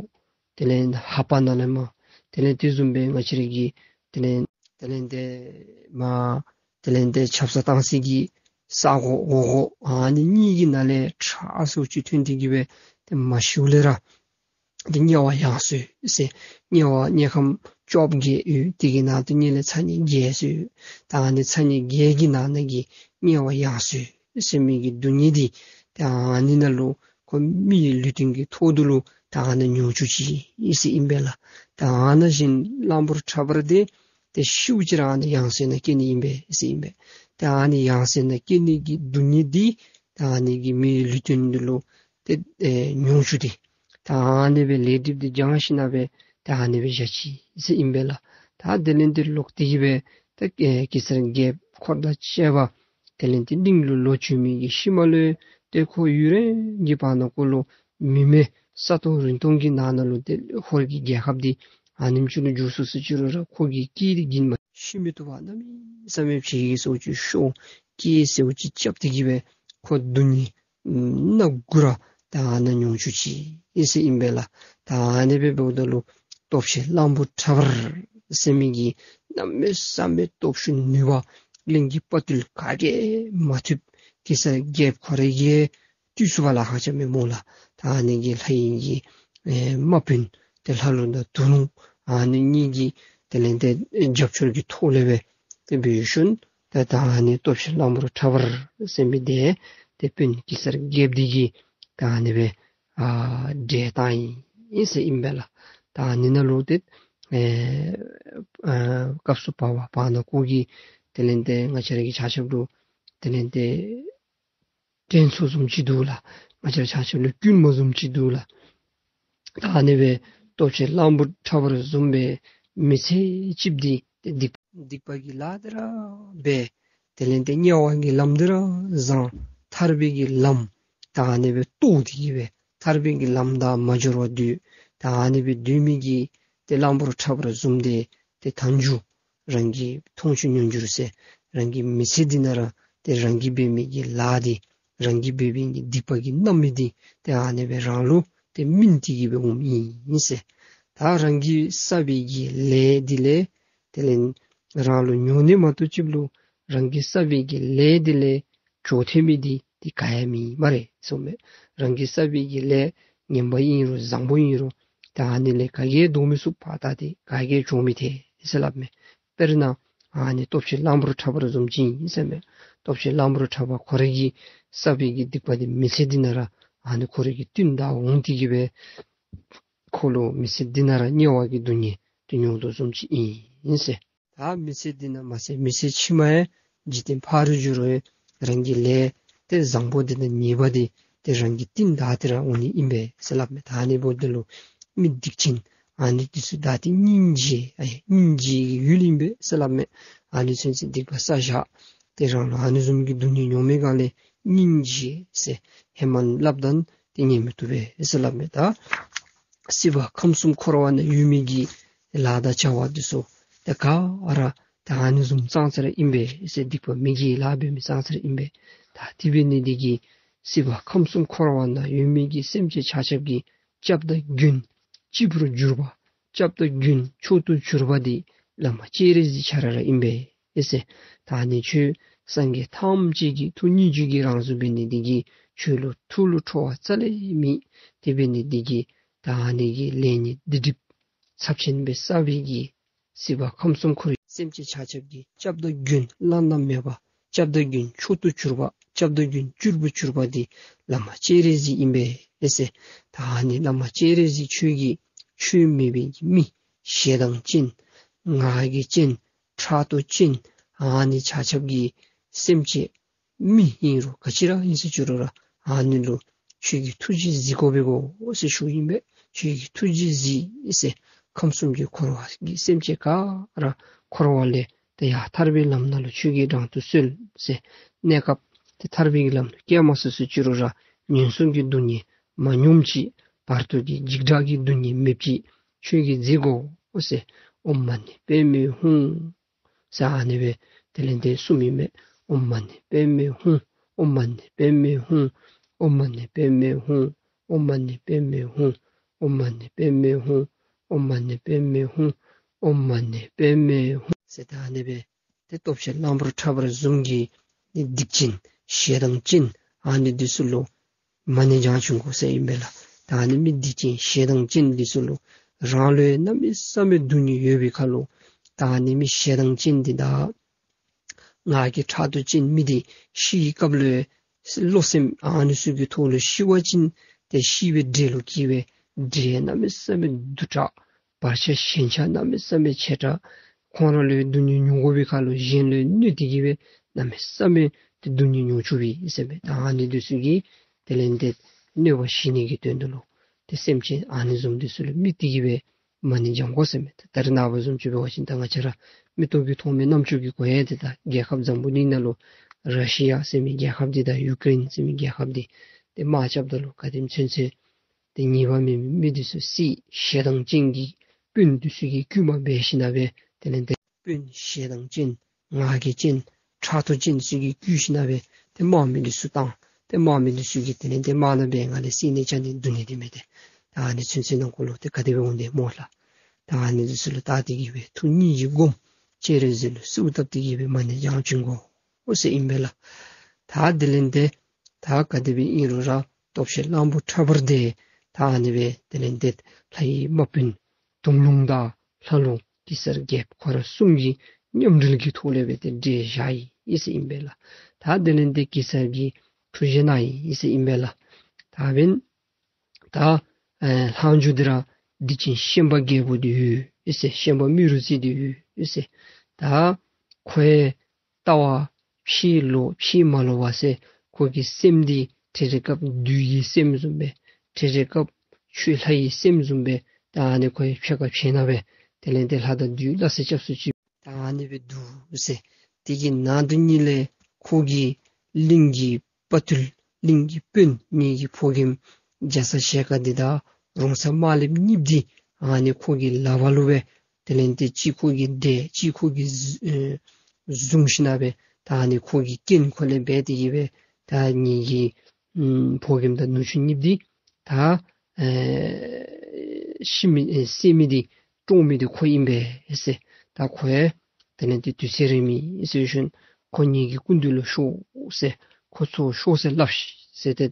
དེ་ལས་ལྷ་པ་ནང་ལས་མར་དེ་ལས་དེ་བཟུམ་སྦེ་ང་བཅས་ར་གི་དེ་ལས་དེ་ལས་ཏེ་མར་དེ་ལས་ཏེ་ཆབ་གསང་བཏང་ས་གི་ས་གོ་འོག་སྒོ་ཨ་ནི་གཉིས་ཀྱི་ནང་ལས་ཁྲག་ཚུ་ཅིག་ཐོན་ཏེ་གི་སྦེ་ཏེ་མ་ཤིཝ་ལས་ར་ཏེ་དམྱལ་བ་ཡང་སོས་ཟེར། དམྱལ་བ་དམྱལ་ཁམས་བཅོ་བརྒྱད་ཡོད། དེ་གི་ནང་དུ་དམྱལ་ལས་ཚ་དམྱལ་བརྒྱད་སོས། ད་ཨ་ནི་ཚ་དམྱལ་བརྒྱད་ཀྱི་ནང་ན་གི་དམྱལ་བ་ཡང་སོས་ཟེར་མི་གི་སྡུག་བསྔལ་འདི་ད་ཨ་ནི་ནང་ལུ་ཁོ་མིའི་ལུས་རྟེན་གྱི་ཐོག་ཏུ་ལུ་ད་ཨ་ནི་མྱོང་བཅུག་ཅི་ཨིན་ཟེར་ཨིན་པས་ལགས། ད་ཨ་ནི་བཞིན་གླང་པོ་ཁྲ་འབར་འདི་ཏེ་ཤིཝ་ཅིག་ར་ཨ་ནི་ཡང་སོས་ནང་སྐྱེ་ནི་ཨིན་པས་ཟེར་ཨིན་པས། ད་ཨ་ནི་ཡང་སོས་ནང་སྐྱེ་ནི་གི་སྡུག་བསྔལ་འདི་ད་ཨ་ནི་གི་མིའི་ལུས་རྟེན་འདི་ལུ་ཏེ་ཨེ་མྱོང་བཅུག་སྟེ་ད་ཨ་ནི་སྦེ་ལས་སྒྲིབ་འདི་སྦྱང་ཞིནམ་ལས་ད་ཨ་ནི་སྦེ་བཞག་ཅི་ཟེར་ཨིན་པས་ལགས། ད་དེ་ལས་ཏེ་ལོག་སྟེ་གི་སྦེ་ད་ཨེ་གེ་སར་རྒྱལཔོ་འཁོར་དང་བཅས་པ་དེ་ལས་ཏེ་གླིང་ལུ་ལོག་བྱོན་མི་གི་ཤུལ་མ་ལུ་ཏེ་ཁོ་ཡུན་རིང་གི་བར་ན་ཁོ་ལུ་མི་མེད་ས་སྟོང་རི་སྟོང་གི་ནང་ན་ལུ་ཏེ་ཧོར་གྱི་རྒྱལ་ཁབ་འདི་ཨ་ནེམ་ཅིག་ལུ་འགྱུར་སོ་སོ་ཅི་རུང་ར་ཁོ་གི་སྐད་འདི་རྒྱུན་མ་ཤེས་མི་བཏུབ་པར་གནམ་མེད་ས་མེད་བྱེད་ཀྱི་སོ་ཅིག་ཤོར། སྐད་ཟེར་བ་ཅིག་རྐྱབ་སྟེ་གི་སྦེ་ཁོ་སྡུག་བསྔལ་སྣ་དགུ་ར་ད་ཨ་ནཱ་མྱོང་བཅུག་ཅི་ཨིན་ཟེར་ཨིན་པས་ལགས། ད་ཨ་ནི་སྦེ་འབདཝ་ད་ལུ་སྟོབས་ཆེན་གླང་པོ་ཁྲ་འབར་ཟེར་མི་གི་གནམ་མེད་ས་མེད་སྟོབས་ཤུགས་ནུས་པ་གླིང་གི་དཔའ་བརྟུལ་ག་གིས་མ་ཐུབ། གེ་སར་རྒྱལཔོ་ཁོ་ར་གིས་བཏུལ་ཚུགས་པ་ལཱ་ཁག་ཅིག་མས་སྨོ་ལགས། ད་ཨ་ནི་གི་ལྷ་ཡི་གི་ཨེ་དམག་དཔོན་ཏེ་ལྷ་ལུང་དང་དུ་ལུང་ཨ་ནི་གཉིས་ཀྱི་དེ་ལས་ཏེ་རྒྱབ་སྐྱོར་གྱི་ཐོག་ལས་སྦེ་ཏེ་འབད་ཞིནམ་ད་ད་ཨ་ནི་སྟོབས་ཆེན་གླང་པོ་ཁྲ་འབར་ཟེར་མི་འདི་ཏེ་དཔོན་གེ་སར་རྒྱལཔོ་འདི་གིས་ད་ཨ་ནི་སྦེ་ཨ་བསྒྲལ་བཏང་ཡི་ཟེར་ཨིན་པས་ལགས། ད་ཨ་ནི་ནང་ལུ་ཏེ་ཨེ་ཨ་སྐབས་སུ་བབས་པ་བར་ན་ཁོ་གིས་དེ་ལས་ཏེ་ང་བཅས་ར་གི་ཆ་ཁྱབ་ལུ་དེ་ལས་ཏེ་དྲན་གསོ་བཟུམ་ཅིག་འདུག་ལགས། ང་བཅས་ར་ཆ་ཁྱབ་ལུ་སྐུལ་མ་བཟུམ་ཅིག་འདུག་ལགས། ད་ཨ་ནི་སྦེ་སྟོབས་ཆེན་གླང་པོ་ཁྲ་འབར་བཟུམ་སྦེ་མི་ཚེ་གཅིག་འདི་ཏེ་སྡིག་སྡིག་པ་གི་ལཱ་འདི་ར་འབད། དེ་ལས་ཏེ་དམྱལ་བ་གི་ལམ་འདི་ར་བཟང་། ཐར་པའི་གི་ལམ་ད་ཨ་ནི་སྦེ་རྟོགས་ཏེ་གི་སྦེ་ཐར་པའི་གི་ལམ་དང་མ་འགྱུར་བར་སྡོད། ད་ཨ་ནི་སྦེ་སྡོད་མི་གི་ཏེ་གླང་པོ་ཁྲ་བོ་ར་བཟུམ་ཏེ་ཏེ་མཐའ་མཇུག་རང་གི་མཐོང་ཆོས་མྱོང་འགྱུར་ཟེར་རང་གི་མི་ཚེ་འདི་ནང་ར་ཏེ་རང་གིས་འབད་མི་གི་ལཱ་འདི་རང་གིས་འབད་མི་གི་སྡིག་པ་གི་རྣམ་སྨིན་འདི་ཏེ་ཨ་ནི་སྦེ་རང་ལུ་ཏེ་སྨིན་ཏེ་གི་སྦེ་འོངམ་ཨིན་ཟེར། ད་རང་གིས་བསགས་པའི་གི་ལས་འདི་ལས་དེ་ལས་རང་ལུ་མྱོང་ནི་མ་གཏོགས་ཅིག་ལུ་རང་གིས་བསགས་པའི་གི་ལས་འདི་ལས་གྱོགས་ཐེབས་མི་འདི་འདི་ག་ཡང་མེད་སྨ་རེ་གསུངམ་མས། རང་གིས་བསགས་པའི་གི་ལས་ངན་པ་ཨིན་རུང་བཟང་པོ་ཨིན་རུང་ད་ཨ་ནི་ལས་ག་གིས་ཡང་བཟློག་མི་ཚུགས་པར་ད་འདི་ག་གིས་ཡང་གྱོགས་མི་ཐེག་ཟེར་སླབ་མས། དཔེར་ན་ཨ་ནི་སྟོབས་ཆེན་གླང་པོ་ཁྲ་བོ་ར་བཟུམ་ཅིག་ཨིན་ཟེར་མས། སྟོབས་ཆེན་གླང་པོ་ཁྲ་བོ་ཁོ་རའི་གི་བསགས་པའི་གི་སྡིག་པ་འདི་མི་ཚེ་འདི་ནང་ར་ཨ་ནི་ཁོ་རའི་གི་བསྟུན་ད་འོང་སྟེ་གི་སྦེ་ཁོ་ལུ་མི་ཚེ་འདི་ནང་ར་དམྱལ་བ་གི་སྡུག་བསྔལ་འདི་མྱོང་དོ་བཟུམ་ཅིག་ཨིན་ཟེར། ད་མི་ཚེ་འདི་ནང་མ་ཚད་མི་ཚེ་ཕྱི་མ་ཡང་འཇིག་རྟེན་ཕ་རོལ་འགྱུར་རུང་རང་གི་ལས་ཏེ་བཟང་པོ་འདི་དང་ཉེས་པ་འདི་ཏེ་རང་གིས་བསྟུན་ད་དེ་ར་འོང་ནི་ཨིན་པས་ཟེར་སླབ་མས། ད་ཨ་ནི་འབདཝ་ད་ལུ་མི་སྡིག་ཅན་ཨ་ནི་འདི་ཚུ་ད་ཏེ་སྙིང་རྗེ་ཨ་སྙིང་རྗེ་གི་ཡུལ་ཨིན་པས་ཟེར་སླབ་མས། ཨ་ནི་ཚུན་ཚོད་སྡིག་པ་བསགས་བཞག་ཏེ་རང་ལུ་ཨ་ནི་བཟུམ་གྱི་སྡུག་བསྔལ་མྱོང་མི་ག་ལས་སྙིང་རྗེ་ཟེར་ཧེ་མ་སླབ་ད་ཏེ་ཉན་མི་བཏུབ་པས་ཟེར་སླབ་མས། ད་སྲིད་པ་ཁམས་གསུམ་འཁོར་བ་ནང་ཡོད་མི་གི་ལཱ་དང་བྱ་བ་འདི་ཚུ་ཏེ་ག་ར་ད་ཨ་ནི་བཟུམ་ཙང་ཙ་ར་ཨིན་པས་ཟེར། སྡིག་པ་མི་དགེ་ལཱ་འབད་མི་ཙང་ཙ་ར་ཨིན་པས། ད་དེ་འབད་ནི་འདི་གིས་སྲིད་པ་ཁམས་གསུམ་འཁོར་བ་ནང་ཡོད་མི་གི་སེམས་ཅན་ཆ་ཁྱབ་ཀྱི་སྐྱབས་དང་མགོན་གཅིག་པུར་གྱུར་པ་སྐྱབས་དང་མགོན་མཆོག་ཏུ་གྱུར་པ་འདི་བླ་མ་སྤྱན་རས་གཟིགས་ཁྱོད་ར་ར་ཨིན་པས་ཟེར། ད་ཨ་ནི་ཁྱོད་སངས་རྒྱས་ཐམས་ཅད་ཀྱི་ཐུགས་སྙིང་རྗེ་གི་རང་གཟུགས་འབད་ནི་འདི་གིས་ཁྱོད་ལུ་ཐུགས་ལུ་ཁྲོ་བ་རྩ་ལས་མེད། དེ་འབད་ནི་འདི་གིས་ད་ཨ་ནི་གི་ལས་ངན་སྡིག་སྒྲིབ་ཚབས་ཆེན་སྦེ་བསགས་པའི་གི་སྲིད་པ་ཁམས་གསུམ་འཁོར་བའི་སེམས་ཅན་ཆ་ཁྱབ་ཀྱི་སྐྱབས་དང་མགོན་བླ་ན་མེད་པ་སྐྱབས་དང་མགོན་མཆོག་ཏུ་གྱུར་པ་སྐྱབས་དང་མགོན་སྤྱིར་བུ་གྱུར་པ་འདི་བླ་མ་སྤྱན་རས་གཟིགས་ཨིན་པས་ཟེར། ད་ཨ་ནི་བླ་མ་སྤྱན་རས་གཟིགས་ཁྱོད་ཀྱིས་ཁྱོད་མེད་པའི་གི་མི་ཞེ་སྡང་ཅན་ང་རྒྱལ་ཅན་ཕྲག་དོག་ཅན་ཨ་ནི་ཆ་ཁྱབ་ཀྱི་སེམས་ཅན་མི་ཨིན་རུང་ག་ཅི་ར་ཨིན་ཟེར་ཅི་རུང་ར་ཨ་ནི་ལུ་ཁྱོད་ཀྱིས་ཐུགས་རྗེས་གཟིགས་དགོ་པས་གོ་ཟེར་ཞུཝ་ཨིན་པས། ཁྱོད་ཀྱིས་ཐུགས་རྗེས་གཟིགས་ཟེར། ཁམས་གསུམ་གྱི་འཁོར་བ་གི་སེམས་ཅན་ག་ར་འཁོར་བ་ལས་ཏེ་ཡར་ཐར་པའི་ལམ་ནང་ལུ་ཁྱོད་ཀྱིས་དྲང་དུ་གསོལ་ཟེར། གནས་སྐབས་ཏེ་ཐར་པའི་ལམ་ལུ་བསྐྱལ་མ་ཚུགས་ཟེར་ཅི་རུང་ར་ངན་སོང་གི་སྡུག་བསྔལ་མ་མྱོངམ་ཅིག་བར་དོ་གི་འཇིགས་སྐྲག་གི་སྡུག་བསྔལ་མེདཔ་ཅིག་ཁྱོད་ཀྱིས་མཛད་དགོ་ཟེར། ཨོཾ་མ་ཎི་པདྨེ་ཧཱུྃ་ཟེར་ཨ་ནི་སྦེ་དེ་ལས་ཏེ་གསུངམ་ཨིན་མས། ཨོཾ་མ་ཎི་པདྨེ་ཧཱུྃ། ཨོཾ་མ་ཎི་པདྨེ་ཧཱུྃ། ཨོཾ་མ་ཎི་པདྨེ་ཧཱུྃ། ཨོཾ་མ་ཎི་པདྨེ་ཧཱུྃ། ཨོཾ་མ་ཎི་པདྨེ་ཧཱུྃ། ཨོཾ་མ་ཎི་པདྨེ་ཧཱུྃ། ཨོཾ་མ་ཎི་པདྨེ་ཧཱུྃ་ཟེར་ད་ཨ་ནི་སྦེ་ཏེ་སྟོབས་ཆེན་གླང་པོ་ཁྲ་བོ་བཟུམ་གྱི་སྡིག་ཅན་ཞེ་སྡང་ཅན་ཨ་ནི་འདི་ཚུ་ལུ་མ་ཎི་བགྱང་བྱིན་དགོ་ཟེར་ཨིན་པས་ལགས། ད་ཨ་ནི་མི་སྡིག་ཅན་ཞེ་སྡང་ཅན་འདི་ཚུ་ལུ་རང་ལུ་ཡང་གནམ་མེད་ས་མེད་སྡུག་བསྔལ་ཡོད་པའི་ཁར་ལུ་ད་ཨ་ནི་མི་ཞེ་སྡང་ཅན་འདི་དང་ང་རྒྱལ་ཕྲག་དོག་ཅན་མི་འདི་ཤི་བའི་སྐབས་ལུ་ཡང་བློ་སེམས་ཨ་ནི་ཚུ་གི་ཐོག་ལུ་ཤི་བ་ཅིན་ཏེ་ཤི་བའི་འདྲེ་ལུ་སྐྱེ་བའི་འདྲེ་གནམ་མེད་ས་མེད་སྡུག་དྲགས་བར་ཆད་ཞེན་ཆགས་གནམ་མེད་ས་མེད་ཆེ་དྲགས་ཁོང་ར་ལུ་ཡང་སྡུག་བསྔལ་མྱོང་དགོ་པའི་ཁར་ལུ་གཞན་ལུ་ཡང་གནོད་དེ་གི་སྦེ་གནམ་མེད་ས་མེད་ཏེ་སྡུག་བསྔལ་མྱོང་བཅུག་པས་ཟེར་མས། ད་ཨ་ནི་འདི་ཚུ་གིས་དེ་ལས་ཏེ་གནོད་པ་ཞི་ནི་གི་དོན་དུ་ལུ་ཏེ་སེམས་ཅན་ཨ་ནི་བཟུམ་འདི་ཚུ་ལུ་དམིགས་ཏེ་གི་སྦེ་མ་ཎི་བགྱང་དགོ་ཟེར་མས། ད་རེས་ནངས་པ་བཟུམ་ཅིག་འབད་བ་ཅིན་ད་ང་བཅས་ར་མིག་ཏོ་གིས་མཐོང་མི་རྣམ་ཅོ་གིས་གོ་ཡི། ཏེ་ད་རྒྱལ་ཁབ་འཛམ་བུ་གླིང་ནང་ལུ་ར་ཤི་ཡ་ཟེར་མི་རྒྱལ་ཁབ་འདི་དང་ཡུ་ཀེ་རེན་ཟེར་མི་རྒྱལ་ཁབ་འདི་ཏེ་དམག་རྐྱབ་ད་ལུ་ག་དེམ་ཚུན་ཚོད་ཏེ་ཉེས་པ་མེད་མི་མི་འདི་ཚུ་བསད། ཞེ་སྡང་ཅན་གྱི་སྤུན་འདི་ཚུ་གི་རྐུན་མ་འབད་ཞིན་ན་སྦེ་དེ་ལས་ཏེ་སྤུན་ཞེ་སྡང་ཅན་ང་རྒྱལ་ཅན་ཕྲག་དོག་ཅན་ཚུ་གིས་བརྐུས་ཞིན་ན་སྦེ་ཏེ་དམག་མི་འདི་ཚུ་བཏང་། ཏེ་དམག་མི་འདི་ཚུ་གིས་དེ་ལས་ཏེ་དམག་ནང་འབད་ང་ལས་བསད་ནི་བཅག་ནི་བརྡུང་ནི་འདི་མེད་དེ། ད་ཨ་ནི་ཚུན་ཚོད་ནང་འཁོད་ལུ་ཏེ་ག་དེ་སྦེ་འོང་དེ་སྨོ་ལགས། ད་ཨ་ནི་འདི་ཚུ་ལུ་བལྟ་སྟེ་གི་སྦེ་ཐུགས་སྙིང་རྗེ་སྒོམ། སྤྱན་རས་གཟིགས་ལུ་གསོལཝ་བཏབ་སྟེ་གི་སྦེ་མ་ཎི་བགྱང་བྱིན་དགོ་ཟེར་ཨིན་པས་ལགས། ད་དེ་ལས་ཏེ་ད་ག་དེ་སྦེ་ཨིན་རུང་ར་སྟོབས་ཆེན་གླང་པོ་ཁྲ་བོ་འདི་ད་ཨ་ནི་སྦེ་དེ་ལས་ཏེ་ལྷའི་དམག་དཔོན་དུང་ལུང་དང་ལྷ་ལུང་གེ་སར་རྒྱལཔོ་ཁོ་ར་གསུམ་གྱི་མཉམ་འབྲེལ་གྱི་ཐོག་ལས་སྦེ་ཏེ་བསྒྲལ་བཞག་ཡི་ཟེར་ཨིན་པས་ལགས། ད་དེ་ལས་ཏེ་གེ་སར་གྱིས་ཐུགས་བཞེད་གནང་ཡི་ཟེར་ཨིན་པས་ལགས། ད་འབདན་ད་ཨེ་ལྷག་མཇུག་འདི་ར་སྡིག་ཅན་ཤན་པ་རྒྱལ་པོ་འདི་ཡོད་ཟེར། ཤན་པ་རྨེ་རུ་རྩེ་འདི་ཡོད་ཟེར། ད་ཁོ་ཡང་ལྟ་བ་ཕྱི་ལོག་ཕྱི་མ་ལོག་པ་ཟེར་ཁོ་གི་སེམས་འདི་རེ་རེ་སྐབས་བདུད་ཀྱི་སེམས་བཟུམ་སྦེ་རེ་རེ་སྐབས་ཆོས་ལྷ་ཡི་སེམས་བཟུམ་སྦེ་ད་ཨ་ནི་ཁོ་ཡང་ཕྱེད་ཀ་ཕྱེད་ནང་སྦེ་དེ་ལས་ཏེ་ལྷ་དང་བདུད་སླ་བསྲེ་རྐྱབ་སུ་ཅིག་ད་ཨ་ནི་སྦེ་འདུག་ཟེར། དེ་གི་ནང་དུ་ཉིད་ལས་ཁོ་གི་གླིང་གི་དཔའ་ཐུལ་གླིང་གི་དཔོན་ངེ་གི་ཕོ་རྒནམ་རྒྱ་ཚ་ཞལ་དཀར་འདི་དང་རོང་ཚ་དམར་ལེབ་གཉིསཔོ་འདི་ཨ་ནི་ཁོ་གི་ལག་པ་ལུ་སྦེ་དེ་ལས་ཏེ་གཅིག་ཁོ་གིས་བསྒྲལ་གཅིག་ཁོ་གིས་བཟུང་ཞིནམ་སྦེ་ད་ཨ་ནི་ཁོ་གི་རྐྱེན་ཁོ་ལས་འབད་དེ་གིས་སྦེ་ད་ངེ་གི་ཕོ་རྒནམ་དང་ནུ་གཅུང་གཉིསཔོ་འདི་ད་ཨེ་ཤི་མི་ཨེ་བསད་མི་འདི་བཀྲོངས་མི་འདི་ཁོ་ཨིན་པས་ཟེར། ད་ཁོ་ཡང་དེ་ལས་ཏེ་དུས་ཚོད་རན་མི་ཟེར་ཞིནམ་ཁོ་ངེ་གི་སྐུ་མདུན་ལུ་ཤོག་ཟེར། ཁོ་འཚོལ་ཤོག་ཟེར་སླབ་ཤིག་ཟེར། ཏེ་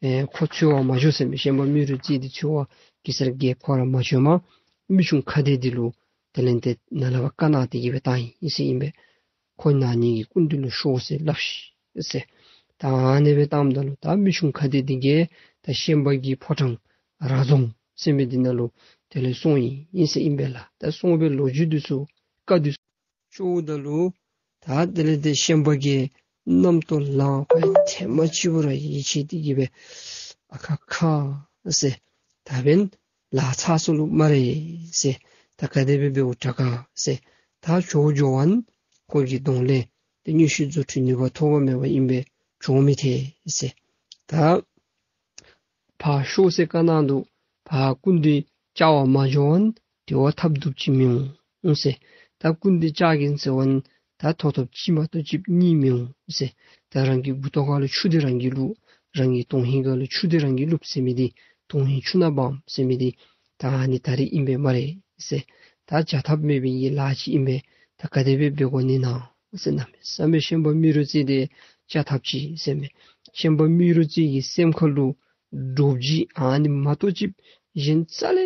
ཨེ་ཁོ་འཚོལ་བར་མ་འགྱོ་ཟེར་མས། ཤན་པ་རྨེ་རུ་རྩེ་འདི་འཚོལ་བར་གེ་སར་རྒྱལཔོ་ཁོ་ར་མ་འགྱོ་མ་མི་ཆུང་ཁ་བདེ་འདི་ལུ་དེ་ལས་ཏེ་ནཱ་ལས་ཕར་བཀའ་གནང་སྟེ་གིས་སྦེ་བཏང་ཡི་ཟེར་ཨིན་པས། ཁོ་ནཱ་ངེ་གི་སྐུ་མདུན་ལུ་ཤོག་ཟེར་སླབ་ཤིག་ཟེར། ད་ཨ་ནི་སྦེ་བཏངམ་ད་ལུ་ད་མི་ཆུང་ཁ་བདེ་འདི་གིས་ད་ཤན་པ་གི་ཕོ་བྲང་ར་རྫོང་ཟེར་མི་འདི་ནང་ལུ་དེ་ལས་སོང་ཡི་ཟེར་ཨིན་པས་ལགས། ད་སོང་སྦེ་ལོ་རྒྱུས་འདི་ཚུ་བཀའ་འདི་ཚུ་ཞུཝ་ད་ལུ་ད་དེ་ལས་ཏེ་ཤན་པ་གིས་རྣམ་རྟོག་ལངས་པ་ཐེངས་མ་གཅིག་པོ་ར་ཡིད་ཆེས་ཏེ་གིས་སྦེ་ཨ་ཁ་ཁ་ཟེར། ད་འབདན་ལཱ་ཚར་སོ་ལོ་སྨ་རེ་ཟེར། ད་ག་དེ་སྦེ་འབདཝ་དྲག་ག་ཟེར། ད་འགྱོ་འགྱོ་བ་ན་ཁོ་གི་གདོང་ལས་ཏེ་མངོན་ཤེས་རྫུ་འཕྲུལ་ནུས་པ་ཐོགས་པ་མེད་པ་ཨིན་པས། འགྱོ་མི་ཐེག་ཟེར། ད་ཕར་ཤོག་ཟེར་བཀའ་གནང་དོ། ཕར་སྐུ་མདུན་བཅར་བར་མ་འགྱོ་བ་ན་དེ་བ་ཐབས་སྡུག་ཅིག་མི་འོང་ཟེར། ད་སྐུ་མདུན་བཅར་གེ་ཟེར་བ་ན་ད་ཐོབ་ཐོབ་གཅིག་མ་གཏོགས་གཅིག་གཉིས་མི་འོང་ཟེར། ད་རང་གི་མགུ་ཏོ་ཁ་ལུ་ཆུ་འདི་རང་གིས་བླུགས། རང་གི་དོན་ཧིང་ཁ་ལུ་ཆུ་འདི་རང་གིས་བླུགས་ཟེར་མི་འདི་དོན་ཧིང་ཆུ་ནང་སྦངམ་ཟེར་མི་འདི་ད་ཨ་ནི་ད་རིས་ཨིན་པས་སྨ་རེ་ཟེར། ད་བྱ་ཐབས་མེད་པའི་གི་ལཱ་ཅིག་ཨིན་པས། ད་ག་དེ་སྦེ་འབད་དགོ་ནི་ན་ཟེར། གནམ་མེད་ས་མེད་ཤན་པ་རྨེ་རུ་རྩེ་འདི་བྱ་ཐབས་ཅིག་ཟེར་མས། ཤན་པ་རྨེ་རུ་རྩེ་གི་སེམས་ཁ་ལུ་འདྲོག་བྱེལ་ཨ་ནི་མ་གཏོགས་ཅིག་གཞན་རྩ་ལས་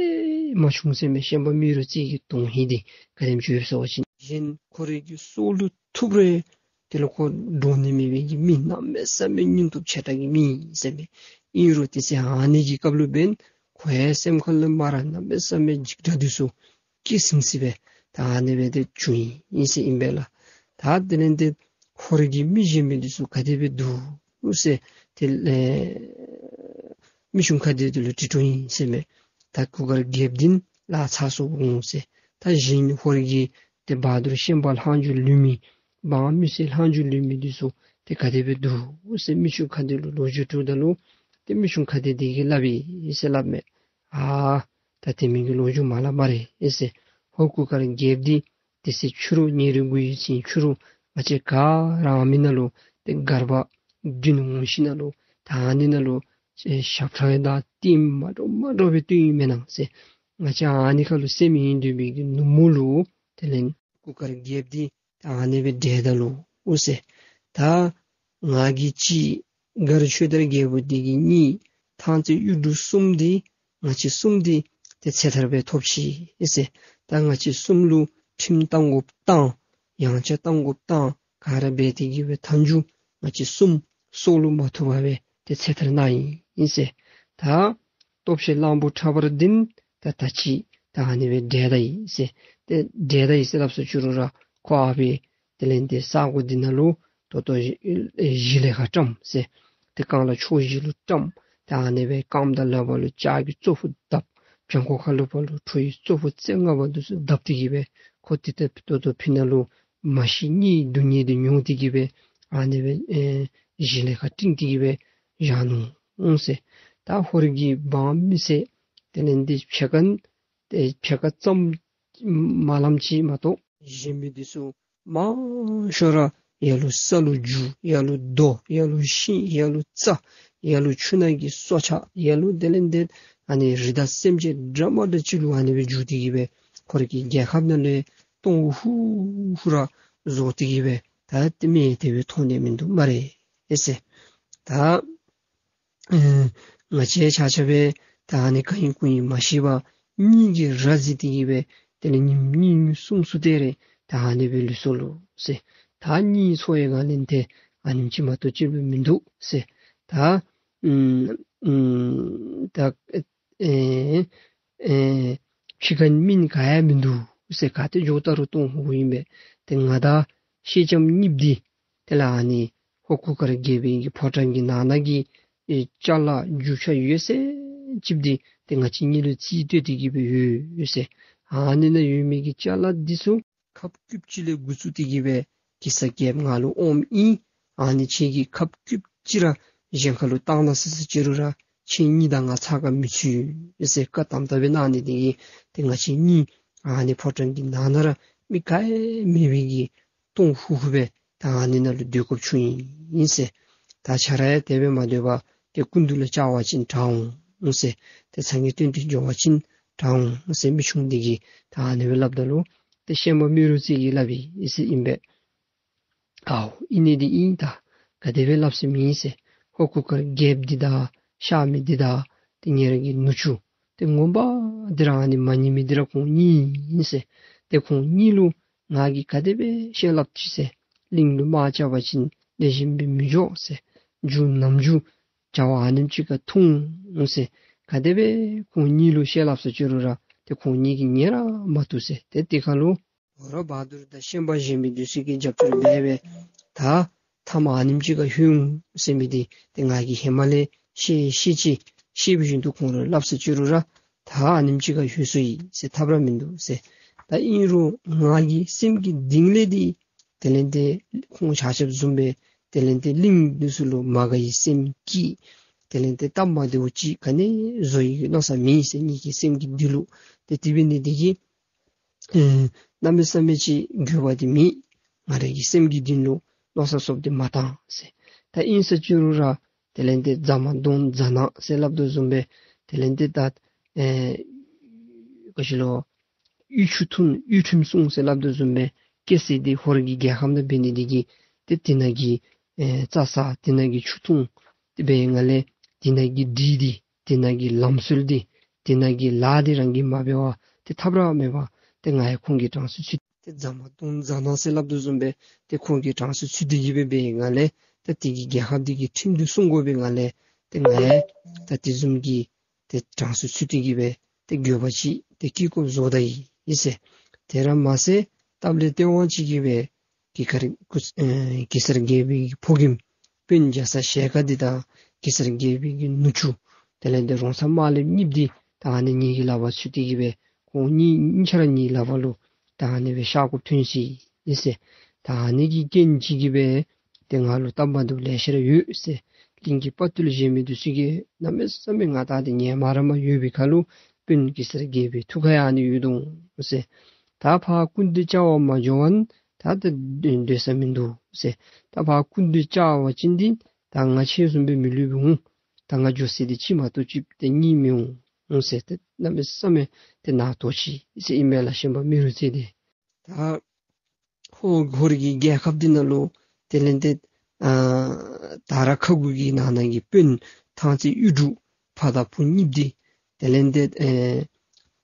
མ་བྱུང་ཟེར་མས། ཤན་པ་རྨེ་རུ་རྩེ་གི་དོན་ཧིང་འདི་ག་དེམ་ཅིག་ཡོད་ཟེར་བ་ཅིན་གཞན་ཁོ་རའི་གི་སྲོག་ལུ་ཐུག་རུང་དེ་ལུ་ཁོ་འདྲོག་ནི་མེད་པའི་གི་མི་གནམ་མེད་ས་མེད་སྙིང་སྟོབས་ཆེ་དྲགས་ཀྱི་མི་ཨིན་ཟེར་མས། ཨིན་རུང་དེ་ཚེ་ཨ་ནི་གི་སྐབས་ལུ་འབདན་ཁོ་ཡང་སེམས་ཁ་ལུ་མ་ར་གནམ་མེད་ས་མེད་འཇིགས་སྐྲག་འདི་ཚུ་སྐྱེས་ཟིན་ཟིན་སྦེ་ད་ཨ་ནི་སྦེ་ཏེ་བྱུང་ཡི་ཟེར་ཨིན་པས་ལགས། ད་དེ་ལས་ཏེ་ཧོར་གྱི་མི་གཞན་མི་འདི་ཚུ་ག་དེ་སྦེ་འདུག་ཟེར་ཏེ་ཨེ་མི་ཆུང་ཁ་བདེ་འདི་ལུ་དྲི་དོ་ཨིན་ཟེར་མས། ད་གུར་དཀར་རྒྱལཔོ་འདི་ལཱ་ཚར་སོ་འོང་ཟེར། ད་གཞན་ཧོར་གྱི་ཏེ་བ་དུར་ཤན་པ་ལྷག་མཇུག་ལུས་མི་འབངས་མི་སེར་ལྷག་མཇུག་ལུས་མི་འདི་ཚུ་ཏེ་ག་དེ་སྦེ་འདུག་ཟེར་མི་ཆུང་ཁ་བདེ་ལུ་ལོ་རྒྱུས་དྲིཝ་ད་ལུ་ཏེ་མི་ཆུང་ཁ་བདེ་འདི་གིས་སླབ་ཨིན་ཟེར་སླབ་མས། ཨ་ད་དེ་མི་གི་ལོ་རྒྱུས་མ་སླབ་སྨ་རེ་ཟེར། ཧོར་གུར་དཀར་རྒྱལཔོ་འདི་དེ་ཚེ་ཕྱི་རུ་ཉེ་རུ་དགུ་ཡི་ཚེ་ཕྱི་རུ་ང་བཅས་ག་ར་མི་ནང་ལུ་ཏེ་སྒར་པ་བདུན་འོང་ཞིནམ་ལས་ད་ཨ་ནི་ནང་ལུ་ཨེ་ཞབས་ཁྲ་དང་ལྟདམོ་མ་འདྲཝ་མ་འདྲཝ་སྦེ་སྟོན་ཡི་མེན་ན་ཟེར། ང་བཅས་ཨ་ནི་ཁ་ལུ་སེམས་ཡེངས་སྡོད་པའི་གི་ནུབ་མོ་ལུ་དེ་ལས་གུར་དཀར་རྒྱལཔོ་འདི་ད་ཨ་ནི་སྦེ་བསྒྲལ་ད་ལོ་ཟེར། ད་ང་གིས་གཅིག་མགར་ཆོས་དར་རྒྱལ་པོ་འདི་གིས་གཉིས་ཐང་རྩེ་གཡུ་འབྲུག་གསུམ་འདི་ང་བཅས་གསུམ་འདི་ཏེ་ཚེ་ཐར་སྦེ་ཐོབ་ཅི་ཟེར། ད་ང་བཅས་གསུམ་ལུ་ཁྲིམས་བཏང་དགོཔ་བཏང་ཡང་ཆ་བཏང་དགོཔ་བཏང་ག་ར་འབད་དེ་གིས་སྦེ་མཐའ་མཇུག་ང་བཅས་གསུམ་སྲོག་ལུ་མ་ཐུག་པར་སྦེ་ཏེ་ཚེ་ཐར་གནང་ཡི་ཟེར། ད་སྟོབས་ཆེན་གླང་པོ་ཁྲ་འབར་འདི་ད་ད་ཅི་ད་ཨ་ནི་སྦེ་བསྒྲལ་ད་ཡི་ཟེར། ཏེ་བསྒྲལ་ད་ཡི་ཟེར་སླབ་ས་བཅུག་རུང་ར་ཁོ་ཨ་ཕི་དེ་ལས་ཏེ་ས་གོ་འདི་ནང་ལུ་ད་ལྟོ་གཞི་ལས་ཁ་བཀྲམ་ཟེར། ཏེ་རྐང་ལག་ཕྱོགས་བཞི་ལུ་བཀྲམ། ཏེ་ཨ་ནི་སྦེ་རྐངམ་དང་ལག་པ་ལུ་ལྕགས་ཀྱི་ཙོག་པུ་བརྡབ། བྱང་ཁོག་ཁ་ལུ་ཕར་ལུ་ཁྲོ་བོའི་ཙོག་པུ་རྩེ་ལྔ་པ་འདི་ཚུ་བརྡབ་སྟེ་གིས་སྦེ་ཁོ་ཏེ་ད་ལྟོ་ཕི་ནང་ལུ་མ་ཤི་གཉིད་སྡུག་བསྔལ་འདི་མྱོང་སྟེ་གིས་སྦེ་ཨ་ནི་སྦེ་ཨེ་གཞི་ལས་ཁ་བཀྲམ་སྟེ་གིས་སྦེ་བཞག་ནུག་ཟེར། ད་ཧོར་གྱི་འབངས་མི་སེར་དེ་ལས་ཏེ་ཕྱེད་ཀ་ཏེ་ཕྱེད་ཀ་ཙམ་མ་ལངམ་ཅིག་མ་གཏོགས་གཞན་མི་འདི་ཚུ་མང་ཤོས་ར་ཡར་ལུ་ས་ལུ་རྒྱུག། ཡར་ལུ་རྡོ། ཡར་ལུ་ཤིང་། ཡར་ལུ་རྩྭ། ཡར་ལུ་ཆུ་ནང་གི་སྲོག་ཆགས། ཡར་ལུ་དེ་ལས་ཏེ་ཨ་ནི་རི་དྭགས་སེམས་ཅན་འདྲ་མ་འདྲ་ཅིག་ལུ་ཨ་ནི་སྦེ་རྒྱུག་སྟེ་གིས་སྦེ་ཁོ་ར་གི་རྒྱལ་ཁབ་ནང་ལས་སྟོང་ཧུ་ཧུ་ར་བཟོ་སྟེ་གིས་སྦེ་ད་ཏེ་མི་དེ་སྦེ་མཐོང་ནི་མིན་འདུག་སྨ་རེ་ཟེར། ད་ཨེ་ང་བཅས་ཆ་ཁྱབ་སྦེ་ད་ཨ་ནི་ག་ཨིན་གུ་ཨིན་མ་ཤེས་པར་གཉིད་ཀྱིས་ར་བཟི་སྟེ་གིས་སྦེ་དེ་ལས་ཉིནམ་གཉིས་གསུམ་གསུམ་དེ་རེ་ད་ཨ་ནི་སྦེ་ལུས་སོ་ལོ་ཟེར། ད་གཉིད་ཚོར་བའི་སྒང་ལས་ཏེ་ཨ་ནེམ་ཅིག་མ་གཏོགས་ཅིག་ལུ་མིན་འདུག་ཟེར། ད་ཨུམ་ཨུམ་ད་ཨེ་ཨེ་ཕྱི་ཁ་ནི་མི་ག་ཡང་མིན་འདུག་ཟེར། ག་ཏེ་འགྱོ་ད་རུང་སྟོང་ཧུ་ཧུ་ཨིན་པས། ཏེ་ང་དང་སེང་ལྕམ་གཉིསཔོ་འདི་དེ་ལས་ཨ་ནི་ཧོར་གུར་དཀར་རྒྱལ་པོའི་གི་ཕོ་བྲང་གི་ནང་ན་གི་ཨེ་ཅ་ལ་རྒྱུ་ཆ་ཡོད་ཚད་ཅིག་འདི་ཏེ་ང་བཅས་གཉིས་ལུ་རྩིས་སྤྲོད་དེ་གིས་སྦེ་ཡོད་ཟེར། ཨ་ནི་ནང་ཡོད་མི་གི་ཅ་ལ་འདི་ཚུ་ཁབ་སྐུདཔ་ཅིག་ལས་འགོ་བཙུགས་ཏེ་གིས་སྦེ་ གེ་སར་རྒྱལཔོ་ང་ལུ་འོངམ་ཨིན། ཨ་ནི་ཁྱེད་ཀྱིས་ཁབ་སྐུདཔ་ཅིག་ར་གཞན་ཁ་ལུ་བཏང་ད་ཟེར་ཟེར་ཅི་རུང་ར་ཁྱེད་གཉིས་དང་ང་ཚ་ཁ་མི་ཚུད་ཟེར་བཀའ་དམ་དམ་སྦེ་གནང་ནི་དེ་གིས་ཏེ་ང་བཅས་གཉིས་ཨ་ནི་ཕོ་བྲང་གི་ནང་ན་ར་མི་ག་ཡང་མེད་པའི་གི་སྟོང་ཧུ་ཧུ་སྦེ་ད་ཨ་ནི་ནང་ལུ་སྡོད་དགོཔ་བྱུང་ཡི་ཟེར། ད་ཁྱོད་ར་ཡང་དེ་སྦེ་མ་སྡོད་པར་ཏེ་སྐུ་མདུན་ལུ་བཅར་བ་ཅིན་དྲག་འོང་ཟེར། ཏེ་ཚ་ངེས་སྟོན་ཏེ་འགྱོ་བ་ཅིན་དྲག་འོང་ཟེར་མི་ཆུང་འདི་གིས་ད་ཨ་ནི་སྦེ་སླབ་ད་ལུ་ཏེ་ཤན་པ་རྨེ་རུ་རྩེ་གིས་སླབ་ཡི་ཟེར་ཨིན་པས། ཨའོ་ཨིན་ནི་འདི་ཨིན། ད་ག་དེ་སྦེ་སླབ་ཟེར་མི་ཨིན་ཟེར། ཧོར་གུར་དཀར་རྒྱལཔོ་འདི་དང་གཤགས་མི་འདི་དང་ཏེ་ངེ་རང་གི་ནུ་གཅུང་ཏེ་ངོ་མ་འདི་ར་ཨ་ནི་མ་ཉན་མི་འདི་ར་ཁོང་གཉིས་ཨིན་ཟེར། ཏེ་ཁོང་གཉིས་ལུ་ང་གིས་ག་དེ་སྦེ་བཤད་སླབ་ཅི་ཟེར། གླིང་ལུ་དམག་རྐྱབ་པ་ཅིན་ལེགས་ཤོམ་སྦེ་མི་འགྱོ་ཟེར། རྒྱུ་ནམ་རྒྱུན་བྱ་བ་ཨ་ནེམ་ཅིག་ཁར་ཐུག་འོང་ཟེར། ག་དེ་སྦེ་ཁོང་གཉིས་ལུ་བཤད་སླབ་ཟེར་ཅི་རུང་ར་ཏེ་ཁོང་གཉིས་ཀྱིས་ཉན་ར་མ་བཏུབ་ཟེར། ཏེ་དེ་ཁར་ལུ་ཧོར་བ་དུར་དང་ཤན་པ་གཞན་མི་འདི་ཚུ་གིས་རྒྱབ་སྐྱོར་འབད་སྦེ་ད་མཐའ་མ་ཨ་ནེམ་ཅིག་ཁར་ལྷོད་འོང་ཟེར་མི་འདི་ཏེ་ང་གིས་ཧེ་མ་ལས་ཤེས་ཤེས་ཅི། ཤེས་པ་བཞིན་དུ་ཁོང་ལུ་སླབ་ཟེར་ཅི་རུང་ར་ད་ཨ་ནེམ་ཅིག་ཁར་ལྷོད་སོ་ཡི་ཟེར། ཐབས་ར་མིན་འདུག་ཟེར། ད་ཨིན་རུང་ང་གི་སེམས་ཀྱི་གཏིང་ལས་འདི་དེ་ལས་ཏེ་ཁོང་ཆ་ཁྱབ་བཟུམ་སྦེ་དེ་ལས་ཏེ་གླིང་འདི་ཚུ་ལུ་མ་དགའ་བའི་སེམས་སྐྱེས། དེ་ལས་ཏེ་སྟབས་མ་བདེཝ་ཅིག་ག་ནི་བཟོ་ཡི་གི་མནོ་བསམ་མེད་ཟེར། ངེ་གི་སེམས་ཀྱི་གཏིང་ལུ། ཏེ་དེ་འབད་ནི་འདི་གིས་ཨེ་གནམ་མེད་ས་མེད་ཅིག་འགྱོད་པ་འདི་མེད། ང་རའི་གི་སེམས་ཀྱི་གཏིང་ལུ་མནོ་བསམ་སོབ་འདི་མ་བཏང་ཟེར། ད་ཨིན་ཟེར་ཅི་རུང་ར་དེ་ལས་ཏེ་རྫ་མ་གདོང་རྫ་ནག་ཟེར་སླབ་དོ་བཟུམ་སྦེ་དེ་ལས་ཏེ་ད་ཨེ་ག་ཅི་ལོ་གཡུ་ཆུ་འཐུང་གཡུ་ཁྲིམས་སྲུང་ཟེར་སླབ་དོ་བཟུམ་སྦེ་སྐྱེ་ས་འདི་ཧོར་གྱི་རྒྱལ་ཁམས་ནང་འབད་ནི་འདི་གིས་ཏེ་དེ་ནང་གི་ཨེ་རྩྭ་ཟ། དེ་ནང་གི་ཆུ་འཐུང་། དེ་འབད་ནི་ལས་དེ་ནང་གི་སྒྲིག་འདི་དེ་ནང་གི་ལམ་སྲོལ་འདི་དེ་ནང་གི་ལཱ་འདི་རང་གིས་མ་འབད་བར་ཏེ་ཐབས་ར་མེད་པར་ཏེ་ང་ཡང་ཁོང་གི་གྲངས་སུ་ཚུད། ཏེ་རྫ་མ་གདོང་རྫ་ནག་ཟེར་སླབ་དོ་བཟུམ་སྦེ་ཏེ་ཁོང་གི་གྲངས་སུ་ཚུད་དེ་གི་སྦེ་འབད་ནི་ལས་ཏེ་དེ་གི་རྒྱལ་ཁབ་འདི་གི་ཁྲིམས་འདི་སྲུང་དགོ་པའི་ནང་ལས་ཏེ་ང་ཡང་ད་དེ་བཟུམ་གྱི་ཏེ་གྲངས་སུ་ཚུད་དེ་གི་སྦེ་ཏེ་འགྱོད་པ་ཅིག་ཏེ་སྐྱེ་དགོཔ་བཟོ་ད་ཡི་ཟེར། དེ་ར་མ་ཚད་སྟབས་ལེགས་སྟེས་དབང་ཅིག་གིས་སྦེ་གེ་སར་སྐུ་ཨེ་གེ་སར་རྒྱལ་པོའི་གི་ཕོ་རྒནམ་དཔོན་རྒྱ་ཚ་ཞལ་དཀར་འདི་དང་གེ་སར་རྒྱལ་པོའི་གི་ནུ་གཅུང་དེ་ལས་ཏེ་རོང་ཚ་དམར་ལེབ་གཉིསཔོ་འདི་ད་ཨ་ནི་ངེ་གི་ལག་པར་ཚུད་དེ་གི་སྦེ་ཁོང་གཉིས་གཉིས་ཆ་ར་ངེ་གི་ལག་པར་ལུ་ད་ཨ་ནི་སྦེ་གཤགས་དགོཔ་ཐོན་ཅི་ཨིན་ཟེར། ད་ཨ་ནི་གི་རྐྱེན་གྱིས་གི་སྦེ་ཏེ་ང་ལུ་སྟབས་མ་བདེཝ་ལེ་ཤ་ར་ཡོད་ཟེར། གླིང་གི་དཔའ་བརྟུལ་གཞན་མི་འདི་ཚུ་གིས་གནམ་མེད་ས་མེད་ང་དང་འདི་ཉན་མ་ར་མ་ཡོད་པའི་ཁར་ལུ་དཔོན་གེ་སར་རྒྱལ་པོའི་ཐུགས་ཁར་ཡང་ཨ་ནི་ཡོད་འོང་ཟེར། ད་ཕར་སྐུ་མདུན་བཅར་བར་མ་འགྱོ་བ་ན་ད་ད་སྡོད་ས་མིན་འདུག་ཟེར། ད་ཕར་སྐུ་མདུན་བཅར་བ་ཅིན་འདི་ད་ང་ཁྱེད་བཟུམ་སྦེ་མི་ལུས་པའི་འོང་། ད་ང་འགྱོ་ས་འདི་གཅིག་མ་གཏོགས་གཅིག་ཏེ་གཉིས་མི་འོང་ཟེར། ཏེ་གནམ་མེད་ས་མེད་ཏེ་ནག་ཏོ་ཅིག་ཟེར་ཨིན་མས་ལགས་ཤན་པ་རྨེ་རུ་རྩེ་འདི། ད་ཧོར་ཧོར་གྱི་རྒྱལ་ཁབ་འདི་ནང་ལུ་དེ་ལས་ཏེ་ཨ་དར་ཁ་དགུ་གི་ནང་ན་གི་དཔོན་ཐང་རྩེ་གཡུ་འབྲུག་ཕ་དང་བུ་གཉིསཔོ་འདི་དེ་ལས་ཏེ་ཨེ་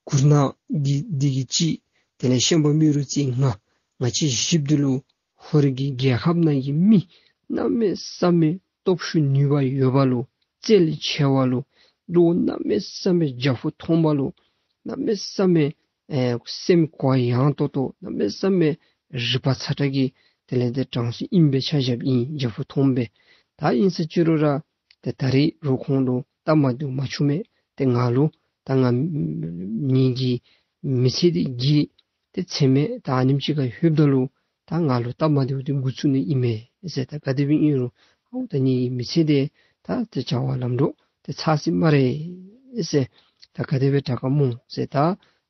གུར་ནག་འདི་འདི་གིས་གཅིག། དེ་ལས་ཤན་པ་རྨེ་རུ་རྩེ་ང་ང་བཅས་བཞིཔོ་འདི་ལུ་ཧོར་གྱི་རྒྱལ་ཁབ་ནང་གི་མི་གནམ་མེད་ས་མེད་སྟོབས་ཤུགས་ནུས་པ་ཡོད་པ་ལུ་རྩལ་ཆེ་བ་ལུ་བློ་གནམ་མེད་ས་མེད་རྒྱ་ཕུགས་ཐོང་པ་ལུ་གནམ་མེད་ས་མེད་ཨེ་སེམས་གོ་ཡངས་ཏོག་ཏོ་གནམ་མེད་ས་མེད་རིག་པ་ཚ་དྲགས་ཀྱི་དེ་ལས་ཏེ་གྲངས་སུ་ཨིན་པའི་ཆ་བཞགཔ་ཨིན། རྒྱ་ཕུགས་ཐོང་པས། ད་ཨིན་ཟེར་ཅི་རུང་ར་ཏེ་ད་རེས་རུང་ཁོང་ལུ་སྟབས་མ་བདེཝ་མ་བྱུང་མས། ཏེ་ང་ལུ་ད་ང་ངེ་གི་མི་ཚེ་འདི་གི་ཏེ་ཚེ་སྨད་ད་ཨ་ནེམ་ཅིག་ཁར་ལྷོདཔ་ད་ལུ་ད་ང་ལུ་སྟབས་མ་བདེཝ་འདི་འགོ་བཙུགས་ནི་ཨིན་མས་ཟེར། ད་ག་དེ་སྦེ་ཨིན་རུང་ཨའོ་ད་ངེ་གི་མི་ཚེ་འདི་ད་ཏེ་བྱ་བ་ལམ་འགྲོ་ཏེ་ཚར་སྲིད་སྨ་རེ་ཟེར། ད་ག་དེ་སྦེ་དྲག་ག་སྨོ་ཟེར། ད་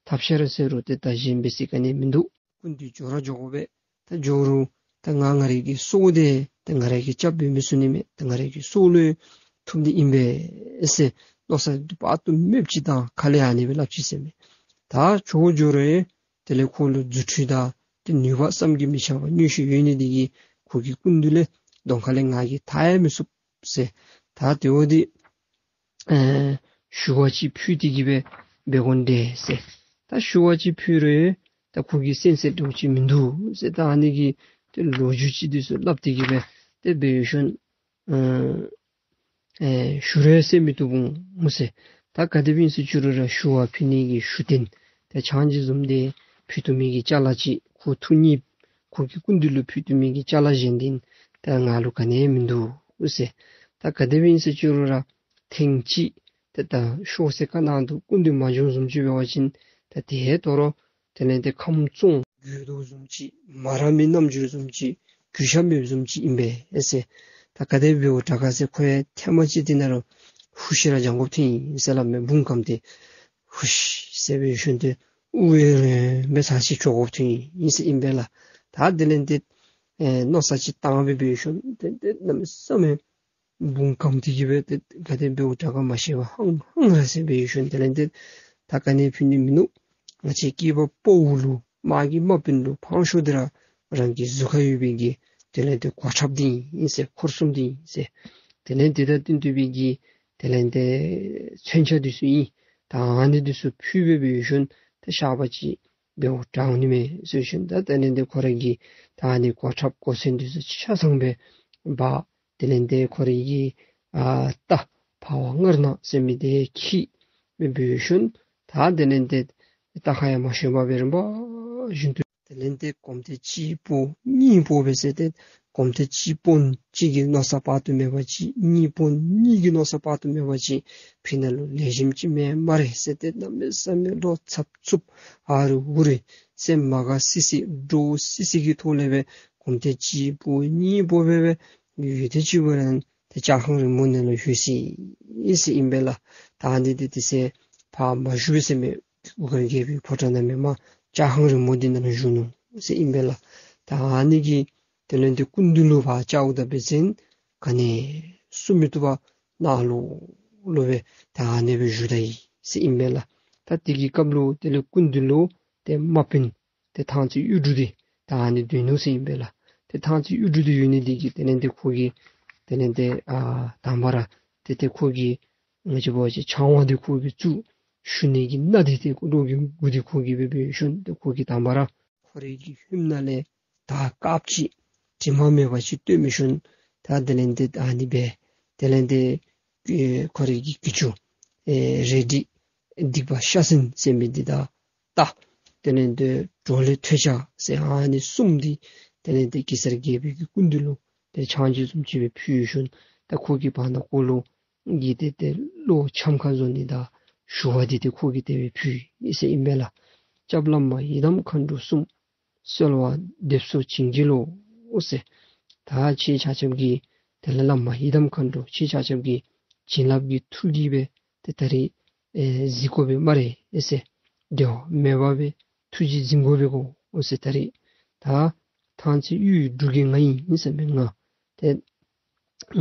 ཐབས་ཤེས་ར་ཟེར་རུང་ཏེ་ད་གཞན་འབད་ས་ག་ནི་མིན་འདུག། སྐུ་མདུན་འགྱོ་ར་འགྱོ་དགོ་པས། ད་འགྱོ་རུང་ད་ང་ང་རའི་གི་སྲོག་འདི་ད་ང་རའི་གིས་རྐྱབ་སྦེ་མི་ཚུགས་ནི་མས། ད་ང་རའི་གི་སྲོག་ལུ་ཐུག་ནི་ཨིན་པས་ཟེར་མནོ་བསམ་འདི་དཔག་ཏུ་མེདཔ་ཅིག་དང་ཁ་ལས་ཨ་ནི་སྦེ་སླབ་ཅི་ཟེར་མས། ད་འགྱོ་འགྱོ་རུང་དེ་ལས་ཁོ་ལུ་རྫུ་འཕྲུལ་དང་ཏེ་ནུས་པ་བསམ་གྱིས་མི་ཁྱབ་པ་མངོན་ཤེས་ཡོད་ནི་འདི་གིས་ཁོ་གི་སྐུ་མདུན་ལས་གདོང་ཁ་ལས་ང་གིས་ཐར་ཡང་མི་ཚུགས་ཟེར། ད་དེ་འབདཝ་ད་ཨེ་ཞུ་བ་ཅིག་ཕུལ་ཏེ་གི་སྦེ་འབད་དགོ་འདྲས་ཟེར། ད་ཞུ་བ་ཅིག་ཕུལ་རུང་ད་ཁོ་གིས་གསན་ས་འདྲཝ་ཅིག་མིན་འདུག་ཟེར། ད་ཨ་ནི་གི་ཏེ་ལོ་རྒྱུས་ཅིག་འདི་ཚུ་སླབ་སྟེ་གི་སྦེ་ཏེ་འབད་ཞིནམ་ཨེ་ཨེ་ཞུ་རུང་གསན་མི་བཏུབ་འོང་ཟེར། ད་ག་དེ་སྦེ་ཨིན་ཟེར་ཅི་རུང་ར་ཞུ་བ་ཕུལ་ནི་གི་ཞུ་རྟེན་ད་ཆང་ཅིག་བཟུམ་འདི་ཕུལ་བཏུབ་མི་གི་ཅ་ལ་ཅིག་ཁོ་ཐུགས་མཉེས་ཁོ་གི་སྐུ་མདུན་ལུ་ཕུལ་བཏུབ་མི་གི་ཅ་ལ་གཞན་འདི་ད་ང་ལུ་ག་ནི་ཡང་མིན་འདུག་ཟེར། ད་ག་དེ་སྦེ་ཨིན་ཟེར་ཅི་རུང་ར་ཐེངས་གཅིག་ཏེ་ད་ཤོག་སེར་ཁ་ནང་དུ་སྐུ་མདུན་མ་བྱོན་བཟུམ་ཅིག་འབད་བ་ཅིན་ད་དེ་དོ་རུང་དེ་ལས་ཏེ་ཁམས་བཙོང་འགྱོ་དོ་བཟུམ་ཅིག་མ་ར་མི་རྣམ་འགྱུར་བཟུམ་ཅིག་ གུས་ཞབས་མེདཔ་བཟུམ་ཅིག་ཨིན་པས་ཟེར། ད་ག་དེ་འབདཝ་དྲག་ག་ཟེར་ཁོ་ཡང་ཐེངས་མ་ཅིག་དེ་ནང་ལུ་ཧུ་ཤི་ར་འགྱོ་དགོཔ་ཐོན་ཡི་ཟེར་སླབ་མས། བུང་གམ་སྟེ་ཧུ་ཤི་ཟེར་སྦེ་ཞིནམ་ཏེ་དབུགས་ཡང་རིངམོ་སྦེ་ཚར་ཅིག་འགྱོ་དགོཔ་ཐོན་ཡི་ཟེར་ཨིན་པས་ལགས། ད་དེ་ལས་ཏེ་ཨེ་མནོ་བསམ་ཅིག་བཏང་སྦེ་འབད་ཞིནམ་ཏེ་ཏེ་གནམ་མེད་ས་མེད་བུང་གམ་སྟེ་གི་སྦེ་ཏེ་ག་དེ་འབདཝ་དྲག་ག་མ་ཤེས་པར་ཧང་ཧང་ར་ཟེར་སྦེ་ཞིནམ་དེ་ལས་ཏེ་ད་ག་ནི་ཕུལ་ནི་མིན་ནུག། ང་བཅས་སྐྱེས་པ་ཕོ་ལུ་མ་གི་མ་པིན་ལུ་ཕངས་ཤོར་ཏེ་ར་རང་གི་གཟུགས་ཁར་ཡོད་པའི་གི་དེ་ལས་ཏེ་གོ་ཁྲབ་འདི་ཨིན་ཟེར། འཁོར་གསུམ་འདི་ཨིན་ཟེར། དེ་ལས་ཏེ་ད་བསྟུན་ཏེ་སྦེ་གི་དེ་ལས་ཏེ་མཚོན་ཆ་འདི་ཚུ་ཨིན། ད་ཨ་ནི་འདི་ཚུ་ཕུལ་སྦེ་འབད་ཞིནམ་ད་བཤགས་པ་ཅིག་འབདཝ་དྲག་འོང་ནི་མས་ཟེར་ཞིནམ་ད་དེ་ལས་ཏེ་ཁོ་རའི་གི་ད་ཨ་ནི་གོ་ཁྲབ་གོ་མཚོན་འདི་ཚུ་ཆ་ཚང་སྦེ་འབག། དེ་ལས་ཏེ་ཁོ་རའི་གི་ཨ་རྟ་འཕར་བ་ལྔར་སྣང་ཟེར་མི་འདི་འཁྱིད་སྦེ་འབད་ཞིནམ་ད་དེ་ལས་ཏེ་རྟ་ཁར་ཡང་མ་ཞོན་པར་སྦེ་རིམ་པ་བཞིན་དུ་དེ་ལས་ཏེ་གོམ་ཐེངས་གཅིག་སྤོ་གཉིས་སྤོ་སྦེ་ཟེར་ཏེ་གོམ་ཐེངས་གཅིག་སྤོ་ན་གཅིག་གི་མནོ་བསམ་དཔག་ཏུ་མེད་པ་ཅིག། གཉིས་སྤོ་ན་གཉིས་ཀྱི་མནོ་བསམ་དཔག་ཏུ་མེད་པ་ཅིག། ཕི་ནང་ལུ་ལེགས་ཤོམ་ཅིག་མེད་སྨ་རེ་ཟེར་ཏེ་གནམ་མེད་ས་མེད་བློ་འཚབ་འཚུབ་ཨ་རུ་འུ་རུ་སེམས་མ་དགའ་སི་སི་འདྲོག་སི་སི་གི་ཐོག་ལས་སྦེ་གོམ་ཐེངས་གཅིག་སྤོ་གཉིས་སྤོ་སྦེ་སྦེ་ཡུན་ཐེངས་གཅིག་འབདཝ་ད་ཏེ་ལྕགས་ཁང་རིངམོ་ནང་ལུ་ལྷོད་སོ་ཡི་ཟེར་ཨིན་པས་ལགས། ད་ཨ་ནི་འདི་ཏེ་ཟེར་ཕར་མ་བཞུགས་པས་ཟེར་མས། གུར་དཀར་རྒྱལ་པོའི་ཕོ་བྲང་ནང་མེན་པར་ལྕགས་ཁང་རིངམོ་འདི་ནང་ལུ་བཞུགས་ནུག་ཟེར་ཨིན་པས་ལགས། ད་ཨ་ནི་གི་དེ་ལས་ཏེ་སྐུ་མདུན་ལུ་ཕར་བཅརཝ་ད་འབད་བ་ཅིན་ག་ནི་གསུང་མི་བཏུབ་པར་ནང་ལོགས་ལུ་སྦེ་ད་ཨ་ནི་སྦེ་བཞུགས་ད་ཡི་ཟེར་ཨིན་པས་ལགས། ད་དེ་གི་སྐབས་ལུ་དེ་ལས་སྐུ་མདུན་ལུ་ཏེ་མ་པིན་ཏེ་ཐང་རྩེ་གཡུ་འབྲུག་འདི་ད་ཨ་ནི་སྡོད་ནུག་ཟེར་ཨིན་པས་ལགས། ཏེ་ཐང་རྩེ་གཡུ་འབྲུག་འདི་ཡོད་ནི་འདི་གིས་དེ་ལས་ཏེ་ཁོ་གིས་དེ་ལས་ཏེ་ཨ་དང་པ་ར་ཏེ་ཏེ་ཁོ་གིས་ང་བཅས་འབད་བ་ཅིན་ཆང་བ་འདི་ཁོ་གིས་བཙུགས། ཞུ་ནི་གི་མནའ་འདི་ཏེ་ཁོ་རོགས་ཀྱིས་མགུ་འདི་ཁོ་གིས་འབད་འབད་ཞིནམ་ཏེ་ཁོ་གིས་དང་པ་ར་ཁོ་རའི་གི་ལྷམ་ནང་ལས་དར་དཀརཔོ་ཅིག་དྲི་མ་མེད་པ་ཅིག་བཏོན་འབད་ཞིནམ་ད་དེ་ལས་ཏེ་ཨ་ནི་སྦེ་དེ་ལས་ཏེ་ཨེ་ཁོ་རའི་གི་གི་ཅུང་ཨེ་རལ་གྲི་སྡིག་པ་ཤ་ཟན་ཟེར་མི་འདི་དང་རྟ་དེ་ལས་ཏེ་གྲོ་ལོད་ཐོད་ཆང་ཟེར་ཨ་ནི་གསུམ་འདི་དེ་ལས་ཏེ་གེ་སར་རྒྱལ་པོའི་གི་སྐུ་མདུན་ལུ་ཏེ་ཆང་ཅིག་བཟུམ་ཅིག་སྦེ་ཕུལ་ཞིནམ་ད་ཁོ་གིས་བར་ན་ཁོ་ལུ་གི་ཏེ་ཏེ་བློ་འཆམ་ཁ་བཟོ་ནི་དང་ཞུ་བ་འདི་ཏེ་ཁོ་གིས་དེ་སྦེ་ཕུལ་ཡི་ཟེར་ཨིན་པས་ལགས། སྐྱབས་བླ་མ་ཡི་དམ་མཁའ་འགྲོ་གསུམ། གསོལ་བ་འདེབས་སོ་བྱིན་གྱིས་རློབས་ཟེར། ད་ཁྱེད་ཆ་ཁྱབ་ཀྱིས་དེ་ལས་བླ་མ་ཡི་དམ་མཁའ་འགྲོ་ཁྱེད་ཆ་ཁྱབ་ཀྱི་བྱིན་རླབས་ཀྱི་མཐུ་གིས་སྦེ་ཏེ་ད་རིས་ཨེ་གཟིགས་དགོ་པས་སྨ་རེ་ཨེ་ཟེར། བདེ་བ་མེད་པ་སྦེ་ཐུགས་རྗེ་འཛིན་དགོ་པས་གོ་ཨོ་ཟེར། ད་རིས་ད་ཐང་རྩེ་གཡུའི་འབྲུག་རྒྱལ་ང་ཨིན་ཟེར་མས། ང་ཏེ་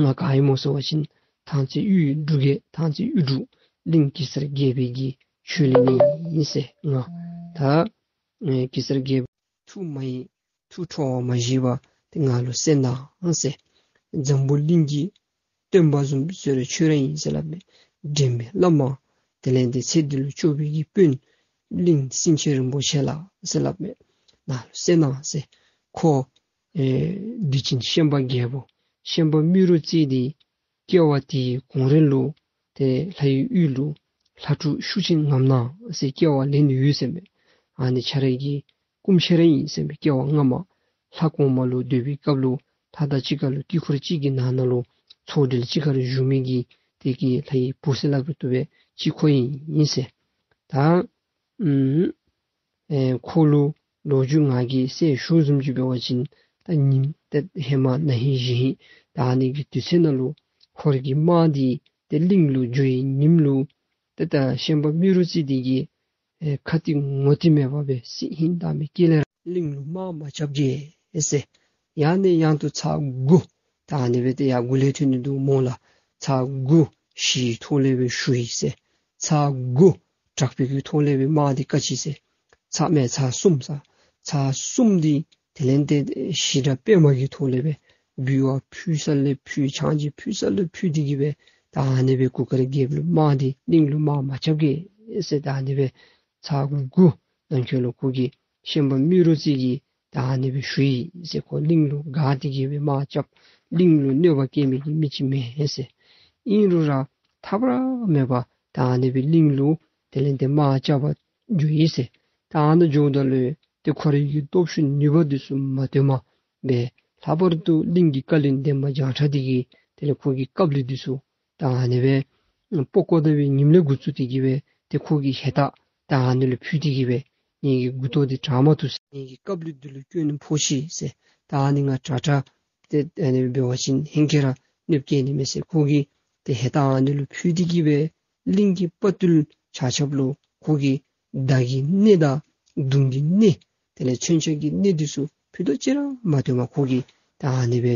ང་ག་ཨིན་མོ་ཟེར་བ་ཅིན་ཐང་རྩེ་གཡུའི་འབྲུག་རྒྱལ་ཐང་རྩེ་གཡུ་འབྲུག་གླིང་གེ་སར་རྒྱལ་པོའི་གི་ཆོས་གླིང་ནས་ཨིན་ཟེར། ང་ད་ཨེ་གེ་སར་རྒྱལ་པོ་ཐུགས་མ་ཡེངས་ཐུགས་ཁྲོ་བ་མ་བཞེས་པར་ཏེ་ང་ལུ་གསན་གནང་ཟེར། འཛམ་བུ་གླིང་གི་སྟོན་པ་བཟུམ་ཟེར་རུང་ཁྱོད་ར་ཨིན་ཟེར་སླབ་མས། འདྲེན་པའི་བླ་མ་དེ་ལས་ཏེ་ཚེ་འདི་ལུ་སྐྱོབ་པའི་གི་དཔོན་གླིང་སེང་ཆེན་རིན་པོ་ཆེ་ལགས་ཟེར་སླབ་མས། ང་ལུ་གསན་གནང་ཟེར། ཁོ་ཨེ་འདི་ཕྱིན་ཤན་པ་རྒྱལ་པོ་ཤན་པ་རྨེ་རུ་རྩེ་འདི་སྐྱེ་བ་དེའི་གོང་རོལ་ལུ་ཏེ་ལྷའི་ཡུལ་ལུ་ལྷ་ཕྲུག་ཤུགས་ཅན་ངམ་ནང་ཟེར་སྐྱེ་བ་ལེན་ཡོད་ཟེར་མས། ཨ་ནི་ཁྱོད་རའི་གི་སྐུ་མཆེད་ར་ཨིན་ཟེར་མས། སྐྱེ་བ་སྔ་མ་ལྷ་གོང་མ་ལུ་སྡོད་པའི་སྐབས་ལུ་ལྷ་དང་གཅིག་ཁར་ལུ་དཀྱིལ་འཁོར་གཅིག་གི་ནང་ན་ལུ་ཚོགས་གྲལ་གཅིག་ཁར་བཞུགས་མི་གི་དེ་གི་ལྷའི་བུ་ཟེར་སླབ་རུང་བཏུབ་པས། གཅིག་ཁོ་ཨིན་ཟེར། ད་ཨུམ་ཨེ་ཁོ་ལུ་ལོ་རྒྱུས་ང་གིས་གསལ་ཞུཝ་བཟུམ་ཅིག་འབད་བ་ཅིན་ད་ཉིནམ་ཏེ་ཧེ་མ་ན་ཧིང་གཞེས་ཧིང་ད་ཨ་ནི་གི་དུས་ཚོད་ནང་ལུ་ཁོ་རའི་གི་དམག་འདི་ཏེ་གླིང་ལུ་འགྱོ་བའི་ཉིནམ་ལུ་ཏེ་ད་ཤན་པ་རྨེ་རུ་རྩེ་འདི་གིས་ཨེ་ཁ་ཏི་ངོ་ཏི་མེད་པར་སྦེ་སྲིད་ཧིང་དྭངས་མའི་སྐྱེ་ལས་ར་གླིང་ལུ་དམག་མ་རྐྱབ་གེ་ཨེ་ཟེར། ཡང་ནས་ཡང་དུ་ཚར་དགུ་ད་ཨ་ནི་སྦེ་ཏེ་ཡར་འགུ་ལས་ཐོན་ནི་འདུག་སྨོ་ལགས། ཚར་དགུ་ཞི་བའི་ཐོག་ལས་སྦེ་ཞུ་ཡི་ཟེར། ཚར་དགུ་དྲག་པོའི་གི་ཐོག་ལས་སྦེ་དམག་འདི་བཀག་ཅི་ཟེར། ཚར་མེན་ཚར་གསུམ་ཟེར། ཚར་གསུམ་འདི་དེ་ལས་ཏེ་ཞི་དྲག་པདྨ་གི་ཐོག་ལས་སྦེ་འབུལ་བ་ཕུལ་ས་ལས་ཕུལ་ཆང་ཅིག་ཕུལ་ས་ལས་ཕུལ་ཏེ་གི་སྦེ་ད་ཨ་ནི་སྦེ་གུར་དཀར་རྒྱལཔོ་ལུ་དམག་འདི་གླིང་ལུ་དམག་མ་རྐྱབ་གེ་ཟེར་ད་ཨ་ནི་སྦེ་ཚར་དགུ་ནང་འཁོད་ལུ་ཁོ་གིས་ཤན་པ་རྨེ་རུ་རྩེ་གིས་ད་ཨ་ནི་སྦེ་ཞུ་ཡི་ཟེར། ཁོ་གླིང་ལུ་དགའ་སྟེ་གི་སྦེ་དམག་རྐྱབ་གླིང་ལུ་གནོད་པ་བཀལ་མི་གི་མི་ཅིག་མེན་ཟེར། ཨིན་རུང་ར་ཐབས་ར་མེད་པར་ད་ཨ་ནི་སྦེ་གླིང་ལུ་དེ་ལས་ཏེ་དམག་རྐྱབ་པར་འགྱོ་ཡི་ཟེར། ད་ཨ་ནཱ་འགྱོཝ་ད་ལུ་ཏེ་ཁོ་རའི་གི་སྟོབས་ཤུགས་ནུས་པ་འདི་ཚུ་མ་སྟོནམ་སྦེ་ལྷག་པར་དུ་གླིང་གི་བཀའ་བློན་འདན་མ་བྱང་ཁྲ་འདི་གིས་དེ་ལས་ཁོ་གི་རྐངམ་ལུས་འདི་ཚུ་ད་ཨ་ནི་སྦེ་སྤོ་བཀོ་ད་བའི་ཉིནམ་ལས་འགོ་བཙུགས་ཏེ་གི་སྦེ་ཏེ་ཁོ་གི་ཧེ་ཐག་ད་ཨ་ནི་ལུ་ཕུལ་ཏེ་གི་སྦེ་ངེ་གི་མགུ་ཏོ་འདི་དྲང་མ་བཏུབ་ཟེར། ངེ་གི་རྐངམ་ལུས་འདི་ལུ་སྐྱོན་ཕོག་ཅི་ཟེར། ད་ཨ་ནི་ང་དྲག་དྲག་ཏེ་ཨ་ནི་འབད་བ་ཅིན་ཧེང་སྐལ་ར་གནོདཔ་བཀལ་ནི་མས་ཟེར་ཁོ་གིས་ཏེ་ཧེ་ད་ཨ་ནི་ལུ་ཕུལ་ཏེ་གི་སྦེ་གླིང་གི་དཔའ་བརྟུལ་ཆ་ཁྱབ་ལུ་ཁོ་གིས་མདའ་གི་སྣེ་དང་མདུང་གི་སྣེ་དེ་ལས་མཚོན་ཆ་གི་སྣེ་འདི་ཚུ་ཕུད་རྡོག་ཅིག་ར་མ་བཏོན་པར་ཁོ་གིས་ད་ཨ་ནི་སྦེ་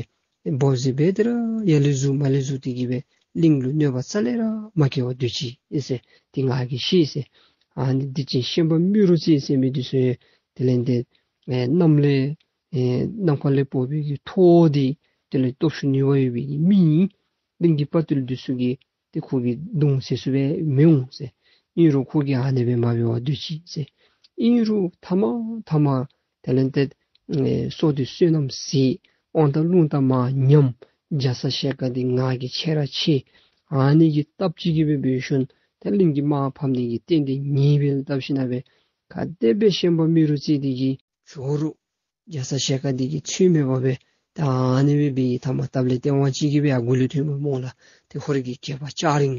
འབོ་ཟེར་སྦེ་དེ་ར་ཡར་ལས་ཟུར་མར་ལས་ཟུར་ཏེ་གི་སྦེ་གླིང་ལུ་གནོད་པ་རྩ་ལས་ར་མ་བཀལ་བར་སྡོད་ཅི་ཨིན་ཟེར་ཏེ་ང་གིས་ཤེས་ཟེར། ཨ་ནི་འདི་ཅིག་ཤན་པ་རྨེ་རུ་རྩེ་ཟེར་མི་འདི་ཚུ་དེ་ལས་ཏེ་ཨེ་གནམ་ལས་ཨེ་ནམ་མཁའ་ལས་འབོ་བའི་གི་ཐོག་འདི་དེ་ལས་སྟོབས་ཤུགས་ནུས་པ་ཡོད་པའི་གི་མི་ཨིན། གླིང་གི་དཔའ་བརྟུལ་འདི་ཚུ་གིས་ཏེ་ཁོ་གིས་བརྡུང་ཟེར་ཚུགས་པས་མི་འོང་ཟེར། ཨིན་རུང་ཁོ་གིས་ཨ་ནི་སྦེ་མ་འབད་བར་སྡོད་ཅི་ཟེར། ཨིན་རུང་མཐའ་མ་མཐའ་མ་དེ་ལས་ཏེ་ཨེ་སྲོག་འདི་བསོད་ནམས་ཟད། དབང་ཐང་རླུང་རྟ་མར་ཉམས། རྒྱ་ཚ་ཞལ་དཀར་འདི་ང་གིས་ཆེ་ར་ཆེ། ཨ་ནི་གི་སྟབས་ཅིག་གིས་སྦེ་འབད་ཞིནམ་ཏེ་གླིང་གི་དམག་ཕམ་ནི་གི་རྟེན་འདི་ཉེས་པའི་སྟབས་ཤིག་ན་སྦེ་ག་དེ་སྦེ་ཤན་པ་རྨེ་རུ་རྩེ་འདི་གིས་ཇོ་རུ་རྒྱ་ཚ་ཞལ་དཀར་འདི་གིས་ཚུར་མེད་པར་སྦེ་ད་ཨ་ནི་སྦེ་འབད་ཡི། མཐའ་མ་སྟབས་ལེགས་སྟེས་དབང་ཅིག་གིས་སྦེ་ཨ་མགུ་ལུ་ཐོན་པ་སྨོ་ལགས། ཏེ་ཧོར་གྱི་རྒྱལ་པོ་ལྕགས་རིང་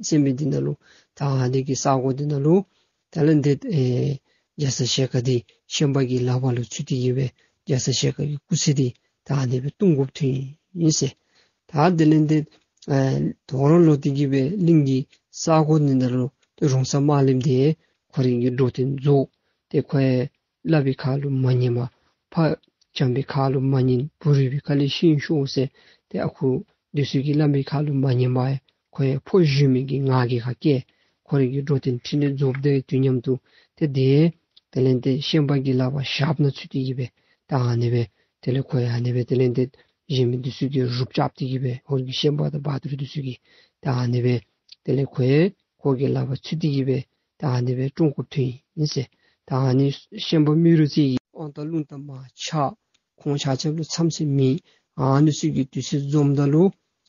ཟེར་མི་འདི་ནང་ལུ་ད་ཨ་ནི་གི་ས་གོ་འདི་ནང་ལུ་དེ་ལས་ཏེ་ཨེ་རྒྱ་ཚ་ཞལ་དཀར་འདི་ཤན་པ་གི་ལག་པར་ལུ་ཚུད་དེ་གི་སྦེ་རྒྱ་ཚ་ཞལ་དཀར་གྱི་སྐུ་ཚེ་འདི་ད་ཨ་ནི་སྦེ་སྟོང་དགོཔ་ཐོན་ཡི་ཟེར། ད་དེ་ལས་ཏེ་ཨེ་དོ་རུང་ལོག་སྟེ་གི་སྦེ་གླིང་གི་ས་གོ་འདི་ནང་ལུ་ཏེ་རོང་ཚ་དམར་ལེབ་འདི་ཁོ་རའི་གི་འགྲོ་དོན་རྫོགས། ཏེ་ཁོ་ཡང་བླ་མའི་ཁ་ལུ་མ་ཉན་པར་ཕར་བྱམས་པའི་ཁ་ལུ་མ་ཉན། བུ་རུས་པའི་ཁ་ལས་ཤིང་ཤོར་ཟེར། ཏེ་ཨ་ཁུ་འདི་ཚུ་གིས་བླ་མའི་ཁ་ལུ་མ་ཉན་པར་ཁོ་ཡང་ཕོ་གཞོན་མི་གི་ངག་གི་ཁ་སྐད། ཁོ་རའི་གི་འགྲོ་དོན་ཕྲིན་ལས་རྫོགས་དེ་དུས་མཉམ་དུ་ཏེ་དེ་དེ་ལས་ཏེ་ཤན་པ་གི་ལག་པར་ཞགཔ་ནང་ཚུད་དེ་གི་སྦེ་ད་ཨ་ནི་སྦེ་དེ་ལས་ཁོ་ཡང་ཨ་ནི་སྦེ་དེ་ལས་ཏེ་གཞན་མི་འདི་ཚུ་གིས་རུབ་རྐྱབ་སྟེ་གི་སྦེ་ཧོར་གྱི་ཤན་པ་དང་བ་ཐུར་འདི་ཚུ་གིས་ད་ཨ་ནི་སྦེ་དེ་ལས་ཁོ་ཡང་ཁོ་གི་ལག་པར་ཚུད་དེ་གི་སྦེ་ད་ཨ་ནི་སྦེ་བཀྲོངས་དགོཔ་ཐོན་ཡི་ཟེར། ད་ཨ་ནི་ཤན་པ་རྨེ་རུ་རྩེ་གི་དབང་ཐང་རླུང་རྟ་མར་ཆག། ཁོང་ཆ་ཁྱབ་ལུ་མཚམས་ཚད་མེད། ཨ་ནི་ཚུ་གི་དུས་ཚོད་འཛོམས་ད་ལུ་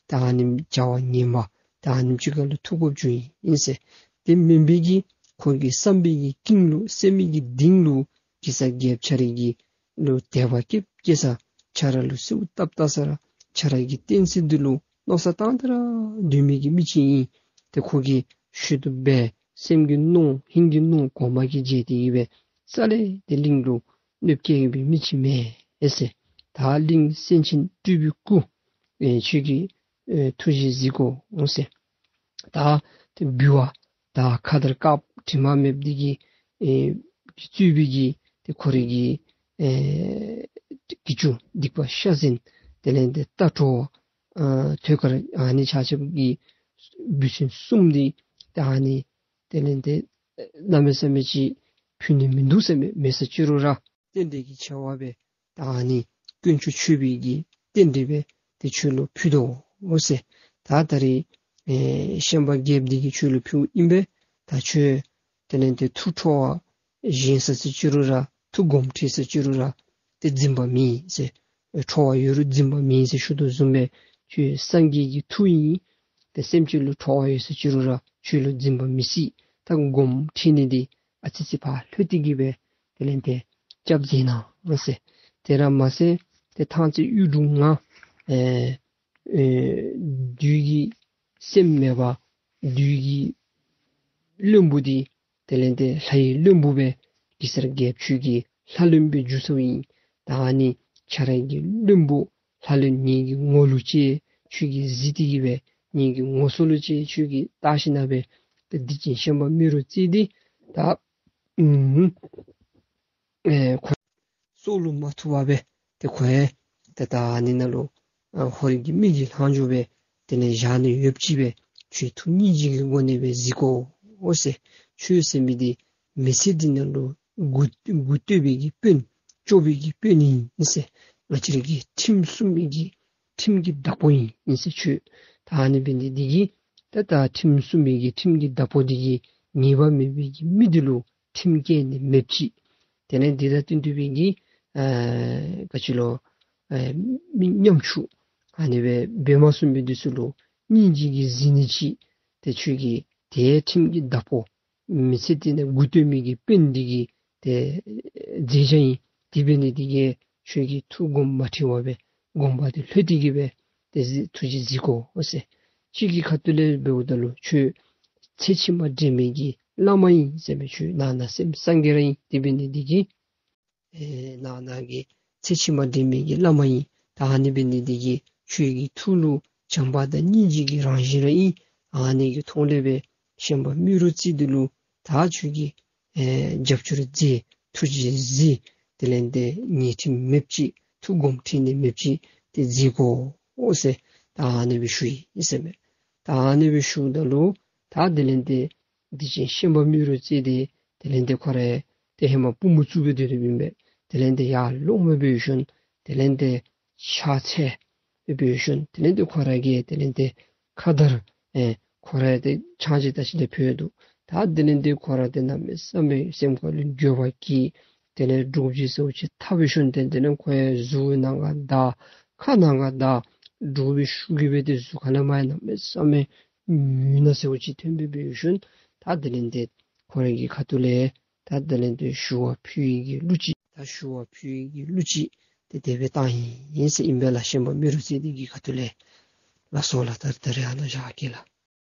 ད་ཨ་ནི་བྱ་བ་ངན་པ་ད་ཨ་ནི་ཅིག་ཁར་ལུ་ཐུག་དགོཔ་བྱུང་ཡི་ཟེར། དེ་མེན་པའི་གི་ཁོང་གི་བསམ་པའི་གི་ཀིང་ལུ་སེམས་མི་གི་གཏིང་ལུ་གེ་སར་རྒྱལཔོ་ཁྱོད་རའི་གི་ལུ་དད་པ་སྐྱེས་སྐྱེས་ས་ཁྱོད་ར་ལུ་གསོལཝ་བཏབ་བཏབ་ས་ར་ཁྱོད་ར་གི་བསྟན་སྲིད་འདི་ལུ་མནོ་བསམ་བཏང་སྟེ་ར་སྡོད་མི་གི་མི་ཅིག་ཨིན། ཏེ་ཁོ་གིས་ཤུལ་དུ་སྦེ་སེམས་ཀྱི་རྣོ་ཧིང་གི་རྣོ་གོང་མ་གིས་བརྗེད་དེ་གི་སྦེ་རྩ་ལས་ཏེ་གླིང་ལུ་གནོདཔ་བཀལ་བའི་མི་ཅིག་མེན་ཟེར། ད་གླིང་སེང་ཆེན་སྤྲུལ་པའི་སྐུ་ཨེ་ཁྱོད་ཀྱིས་ཨེ་ཐུགས་རྗེ་གཟིགས་དགོ་འོང་ཟེར། ད་ཏེ་འབུལ་བ་ད་ཁ་དར་དཀརཔོ་དྲི་མ་མེདཔ་འདི་གིས་ཨེ་གིས་གཙོས་པའི་གི་ཏེ་ཁོ་རའི་གི་ཨེ་གྱི་ཅུང་སྡིག་པ་ཤ་ཟན་དེ་ལས་ཏེ་རྟ་བྲོ་བ་ཨ་ཐོད་དཀར་ཨ་ནི་ཆ་ཁྱབ་ཀྱི་འབུལ་ཚན་གསུམ་འདི་ད་ཨ་ནི་དེ་ལས་ཏེ་གནམ་མེད་ས་མེད་ཅིག་ཕུལ་ནི་མིན་འདུག་ཟེར་མས། མེད་ཟེར་ཅི་རུང་ར་རྟེན་འབྲེལ་གྱི་ཆེ་བ་སྦེ་ད་ཨ་ནི་དཀོན་མཆོག་མཆོད་པའི་གི་རྟེན་འབྲེལ་སྦེ་ཏེ་ཁྱོད་ལུ་ཕུལ་དོ་འོང་ཟེར། ད་ད་རེས་ཨེ་ཤན་པ་རྒྱལཔོ་འདི་གིས་ཁྱོད་ལུ་ཕུལཝ་ཨིན་པས། ད་ཁྱོད་དེ་ལས་ཏེ་ཐུགས་ཁྲོ་བ་བཞེངས་ས་ཟེར་ཅི་རུང་ར་ཐུགས་དགོངསམ་ཁྲེལ་ས་ཅི་རུང་ར་ཏེ་འཛིན་པ་མེད་ཟེར། ཨེ་ཁྲོ་བ་ཡོད་རུང་འཛིན་པ་མེད་ཟེར་ཞུ་དོ་བཟུམ་སྦེ་ཁྱོད་སངས་རྒྱས་ཀྱི་ཐུགས་ཨིན། ཏེ་སེམས་ཅན་ལུ་ཁྲོ་བ་ཡོད་ཟེར་ཅི་རུང་ར་ཁྱོད་ལུ་འཛིན་པ་མི་སྲིད། ད་དགོངསམ་ཁྲེལ་ནི་འདི་ཨ་ཙི་ཙི་ཕར་ལྷོད་དེ་གི་སྦེ་དེ་ལས་ཏེ་སྐྱབས་མཛད་གནང་ཟེར། དེ་ར་མ་ཚད་ཏེ་ཐང་རྩེ་གཡུ་འབྲུག་ང་ཨེ་ཨེ་བདུད་ཀྱི་སེམས་མེད་པ་བདུད་ཀྱི་བློན་པོ་འདི་དེ་ལས་ཏེ་ལྷའི་བློན་པོ་སྦེ་གེ་སར་རྒྱལཔོ་ཁྱོད་ཀྱི་ལྷ་བློན་སྦེ་འགྱུར་སོ་ཡི། ད་ཨ་ནི་ཁྱོད་ར་གི་བློན་པོ་ལྷ་བློན་ངེ་གི་ངོ་ལུ་ཅིག་ཁྱོད་ཀྱིས་གཟིགས་ཏེ་གི་སྦེ་ངེ་གི་ངོ་སོ་ལུ་ཅིག་ཁྱོད་ཀྱིས་བལྟ་ཞིན་ན་སྦེ་ཏེ་འདི་ཅིག་ཤན་པ་རྨེ་རུ་རྩེ་འདི་ད་ཨུམ་ཨེ་ཁོ་སྲོག་ལུ་མ་ཐུག་པར་སྦེ་ཏེ་ཁོ་ཡང་ཏེ་ད་ཨ་ནི་ནང་ལུ་ཨ་ཧོར་གྱི་མི་གི་ལྷག་མཇུག་སྦེ་དེ་ལས་བཞག་ནི་ཡོདཔ་ཅིག་སྦེ་ཁྱོད་ཐུགས་སྙིང་རྗེ་གི་སྒོ་ནས་སྦེ་གཟིགས་དགོ་འོང་ཟེར། ཁྱོད་ཟེར་མི་འདི་མི་ཚེ་འདི་ནང་ལུ་མགུ་མགུ་བཏོད་པའི་གི་དཔོན་སྐྱོབ་པའི་གི་དཔོན་ཨིན་ཟེར། ང་བཅས་ར་གི་ཁྲིམས་སྲུང་མི་གི་ཁྲིམས་ཀྱི་བདག་པོ་ཨིན་ཟེར། ཁྱོད་ད་ཨ་ནི་འབད་ནི་འདི་གིས་ད་ད་ཁྲིམས་སྲུང་མི་གི་ཁྲིམས་ཀྱི་བདག་པོ་འདི་གིས་ཉེས་པ་མེད་པའི་གི་མི་འདི་ལུ་ཁྲིམས་བཀལ་ནི་མེདཔ་ཅིག། དེ་ལས་འདི་དང་བསྟུན་ཏེ་སྦེ་གི་ཨ་ག་ཅི་ལོ་ཨ་མི་ཉམ་ཆུང་ཨ་ནི་སྦེ་འབད་མ་ཚུགས་མི་འདི་ཚུ་ལུ་སྙིང་རྗེ་གིས་གཟིགས་ནི་ཅིག། ཏེ་ཁྱོད་ཀྱིས་ཏེ་ཁྲིམས་ཀྱི་བདག་པོ་མི་ཚེ་འདི་ནང་མགུ་བཏོད་མི་གི་དཔོན་འདི་གི་ཏེ་མཛད་བྱ་ཨིན། དེ་འབད་ནི་འདི་གིས་ཁྱོད་ཀྱིས་ཐུགས་དགོངསམ་མ་ཁྲེལ་བར་སྦེ་དགོངས་པ་འདི་ལྷོད་དེ་གི་སྦེ་ཏེ་གཟིགས་ཐུགས་རྗེ་གཟིགས་དགོ་འོང་ཟེར། ཁྱོད་ཀྱི་ཁ་ཐུག་ལས་འབདཝ་ད་ལུ་ཁྱོད་ཚེ་ཕྱི་མ་འདྲེན་མི་གི་བླ་མ་ཨིན་ཟེར་མས། ཁྱོད་ནང་ན་སེམས་སངས་རྒྱས་ར་ཨིན། དེ་འབད་ནི་འདི་གིས་ཨེ་ནང་ན་གི་ ཚེ་ཕྱི་མ་འདྲེན་མི་གི་བླ་མ་ཨིན། ད་ཨ་ནི་འབད་ནི་འདི་གིས་ཁྱོད་ཀྱི་ཐུགས་ལུ་བྱམས་པ་དང་སྙིང་རྗེ་གི་རང་བཞིན་ར་ཨིན། ཨ་ནི་གི་ཐོག་ལས་སྦེ་ཤན་པ་རྨེ་རུ་རྩེ་འདི་ལུ་ད་ཁྱོད་ཀྱིས་ཨེ་རྒྱབ་སྐྱོར་མཛད། ཐུགས་རྗེ་གཟིགས། དེ་ལས་ཏེ་ཉེས་ཁྲིམས་མེདཔ་ཅིག་ཐུགས་དགོངས་ཁྲེལ་ནི་མེདཔ་ཅིག་ཏེ་མཛད་དགོ་ཟེར་ད་ཨ་ནི་སྦེ་ཞུ་ཡི་ཟེར་མས། ད་ཨ་ནི་སྦེ་ཞུཝ་ད་ལུ་ད་དེ་ལས་ཏེ་སྡིག་ཅན་ཤན་པ་རྨེ་རུ་རྩེ་འདི་དེ་ལས་ཏེ་ཁོ་ར་ཏེ་ཧེ་མ་པུས་མོ་བཙུགས་སྦེ་སྡོད་དོ་ཨིན་པས། དེ་ལས་ཏེ་ཡར་ལོང་སྦེ་འབད་ཞིནམ་དེ་ལས་ཏེ་ཕྱག་འཚལ་སྦེ་འབད་ཞིནམ་དེ་ལས་ཏེ་ཁོ་ར་གིས་དེ་ལས་ཏེ་ཁ་དར་ཨེ་ཁོ་ར་ཏེ་ཆང་ཅིག་ད་ཅི་ལས་ཕུལ་འདུག། ད་དེ་ལས་ཏེ་ཁོ་ར་ཏེ་གནམ་མེད་ས་མེད་སེམས་ཁ་ལུ་འགྱོད་པ་སྐྱེས། དེ་ལས་འདྲོག་པ་ཅིག་ཟེར་བ་ཅིན་ཐལ་སྦེ་ཞིནམ་ཏེ་དེ་ལས་ཁོ་ཡང་གཟུགས་ནང་ཁ་འདར་ཁ་ནང་ཁ་འདར་འདྲོག་པའི་ཤུགས་ཀྱིས་སྦེ་ཏེ་གཟུགས་ཁ་ལས་མར་གནམ་མེད་ས་མེད་མུན་ནག་ཟེར་བ་ཅིག་ཐོན་སྦེ་འབད་ཞིནམ་ད་དེ་ལས་ཏེ་ཁོ་ར་གི་ཁ་ཐུག་ལས་ད་དེ་ལས་ཏེ་ཞུ་བ་ཕུལ་ནི་གི་གླུ་ཅིག་ད་ཞུ་བ་ཕུལ་ནི་གི་གླུ་ཅིག་ཏེ་དེ་སྦེ་བཏང་ཡི་ཟེར་ཨིན་པས་ལགས། ཤན་པ་རྨེ་རུ་རྩེ་འདི་གི་ཁ་ཐུག་ལས། ལགས་སོ་ལགས། ད་ད་རེས་ཨ་ནཱ་བཞག་གེ་ལགས།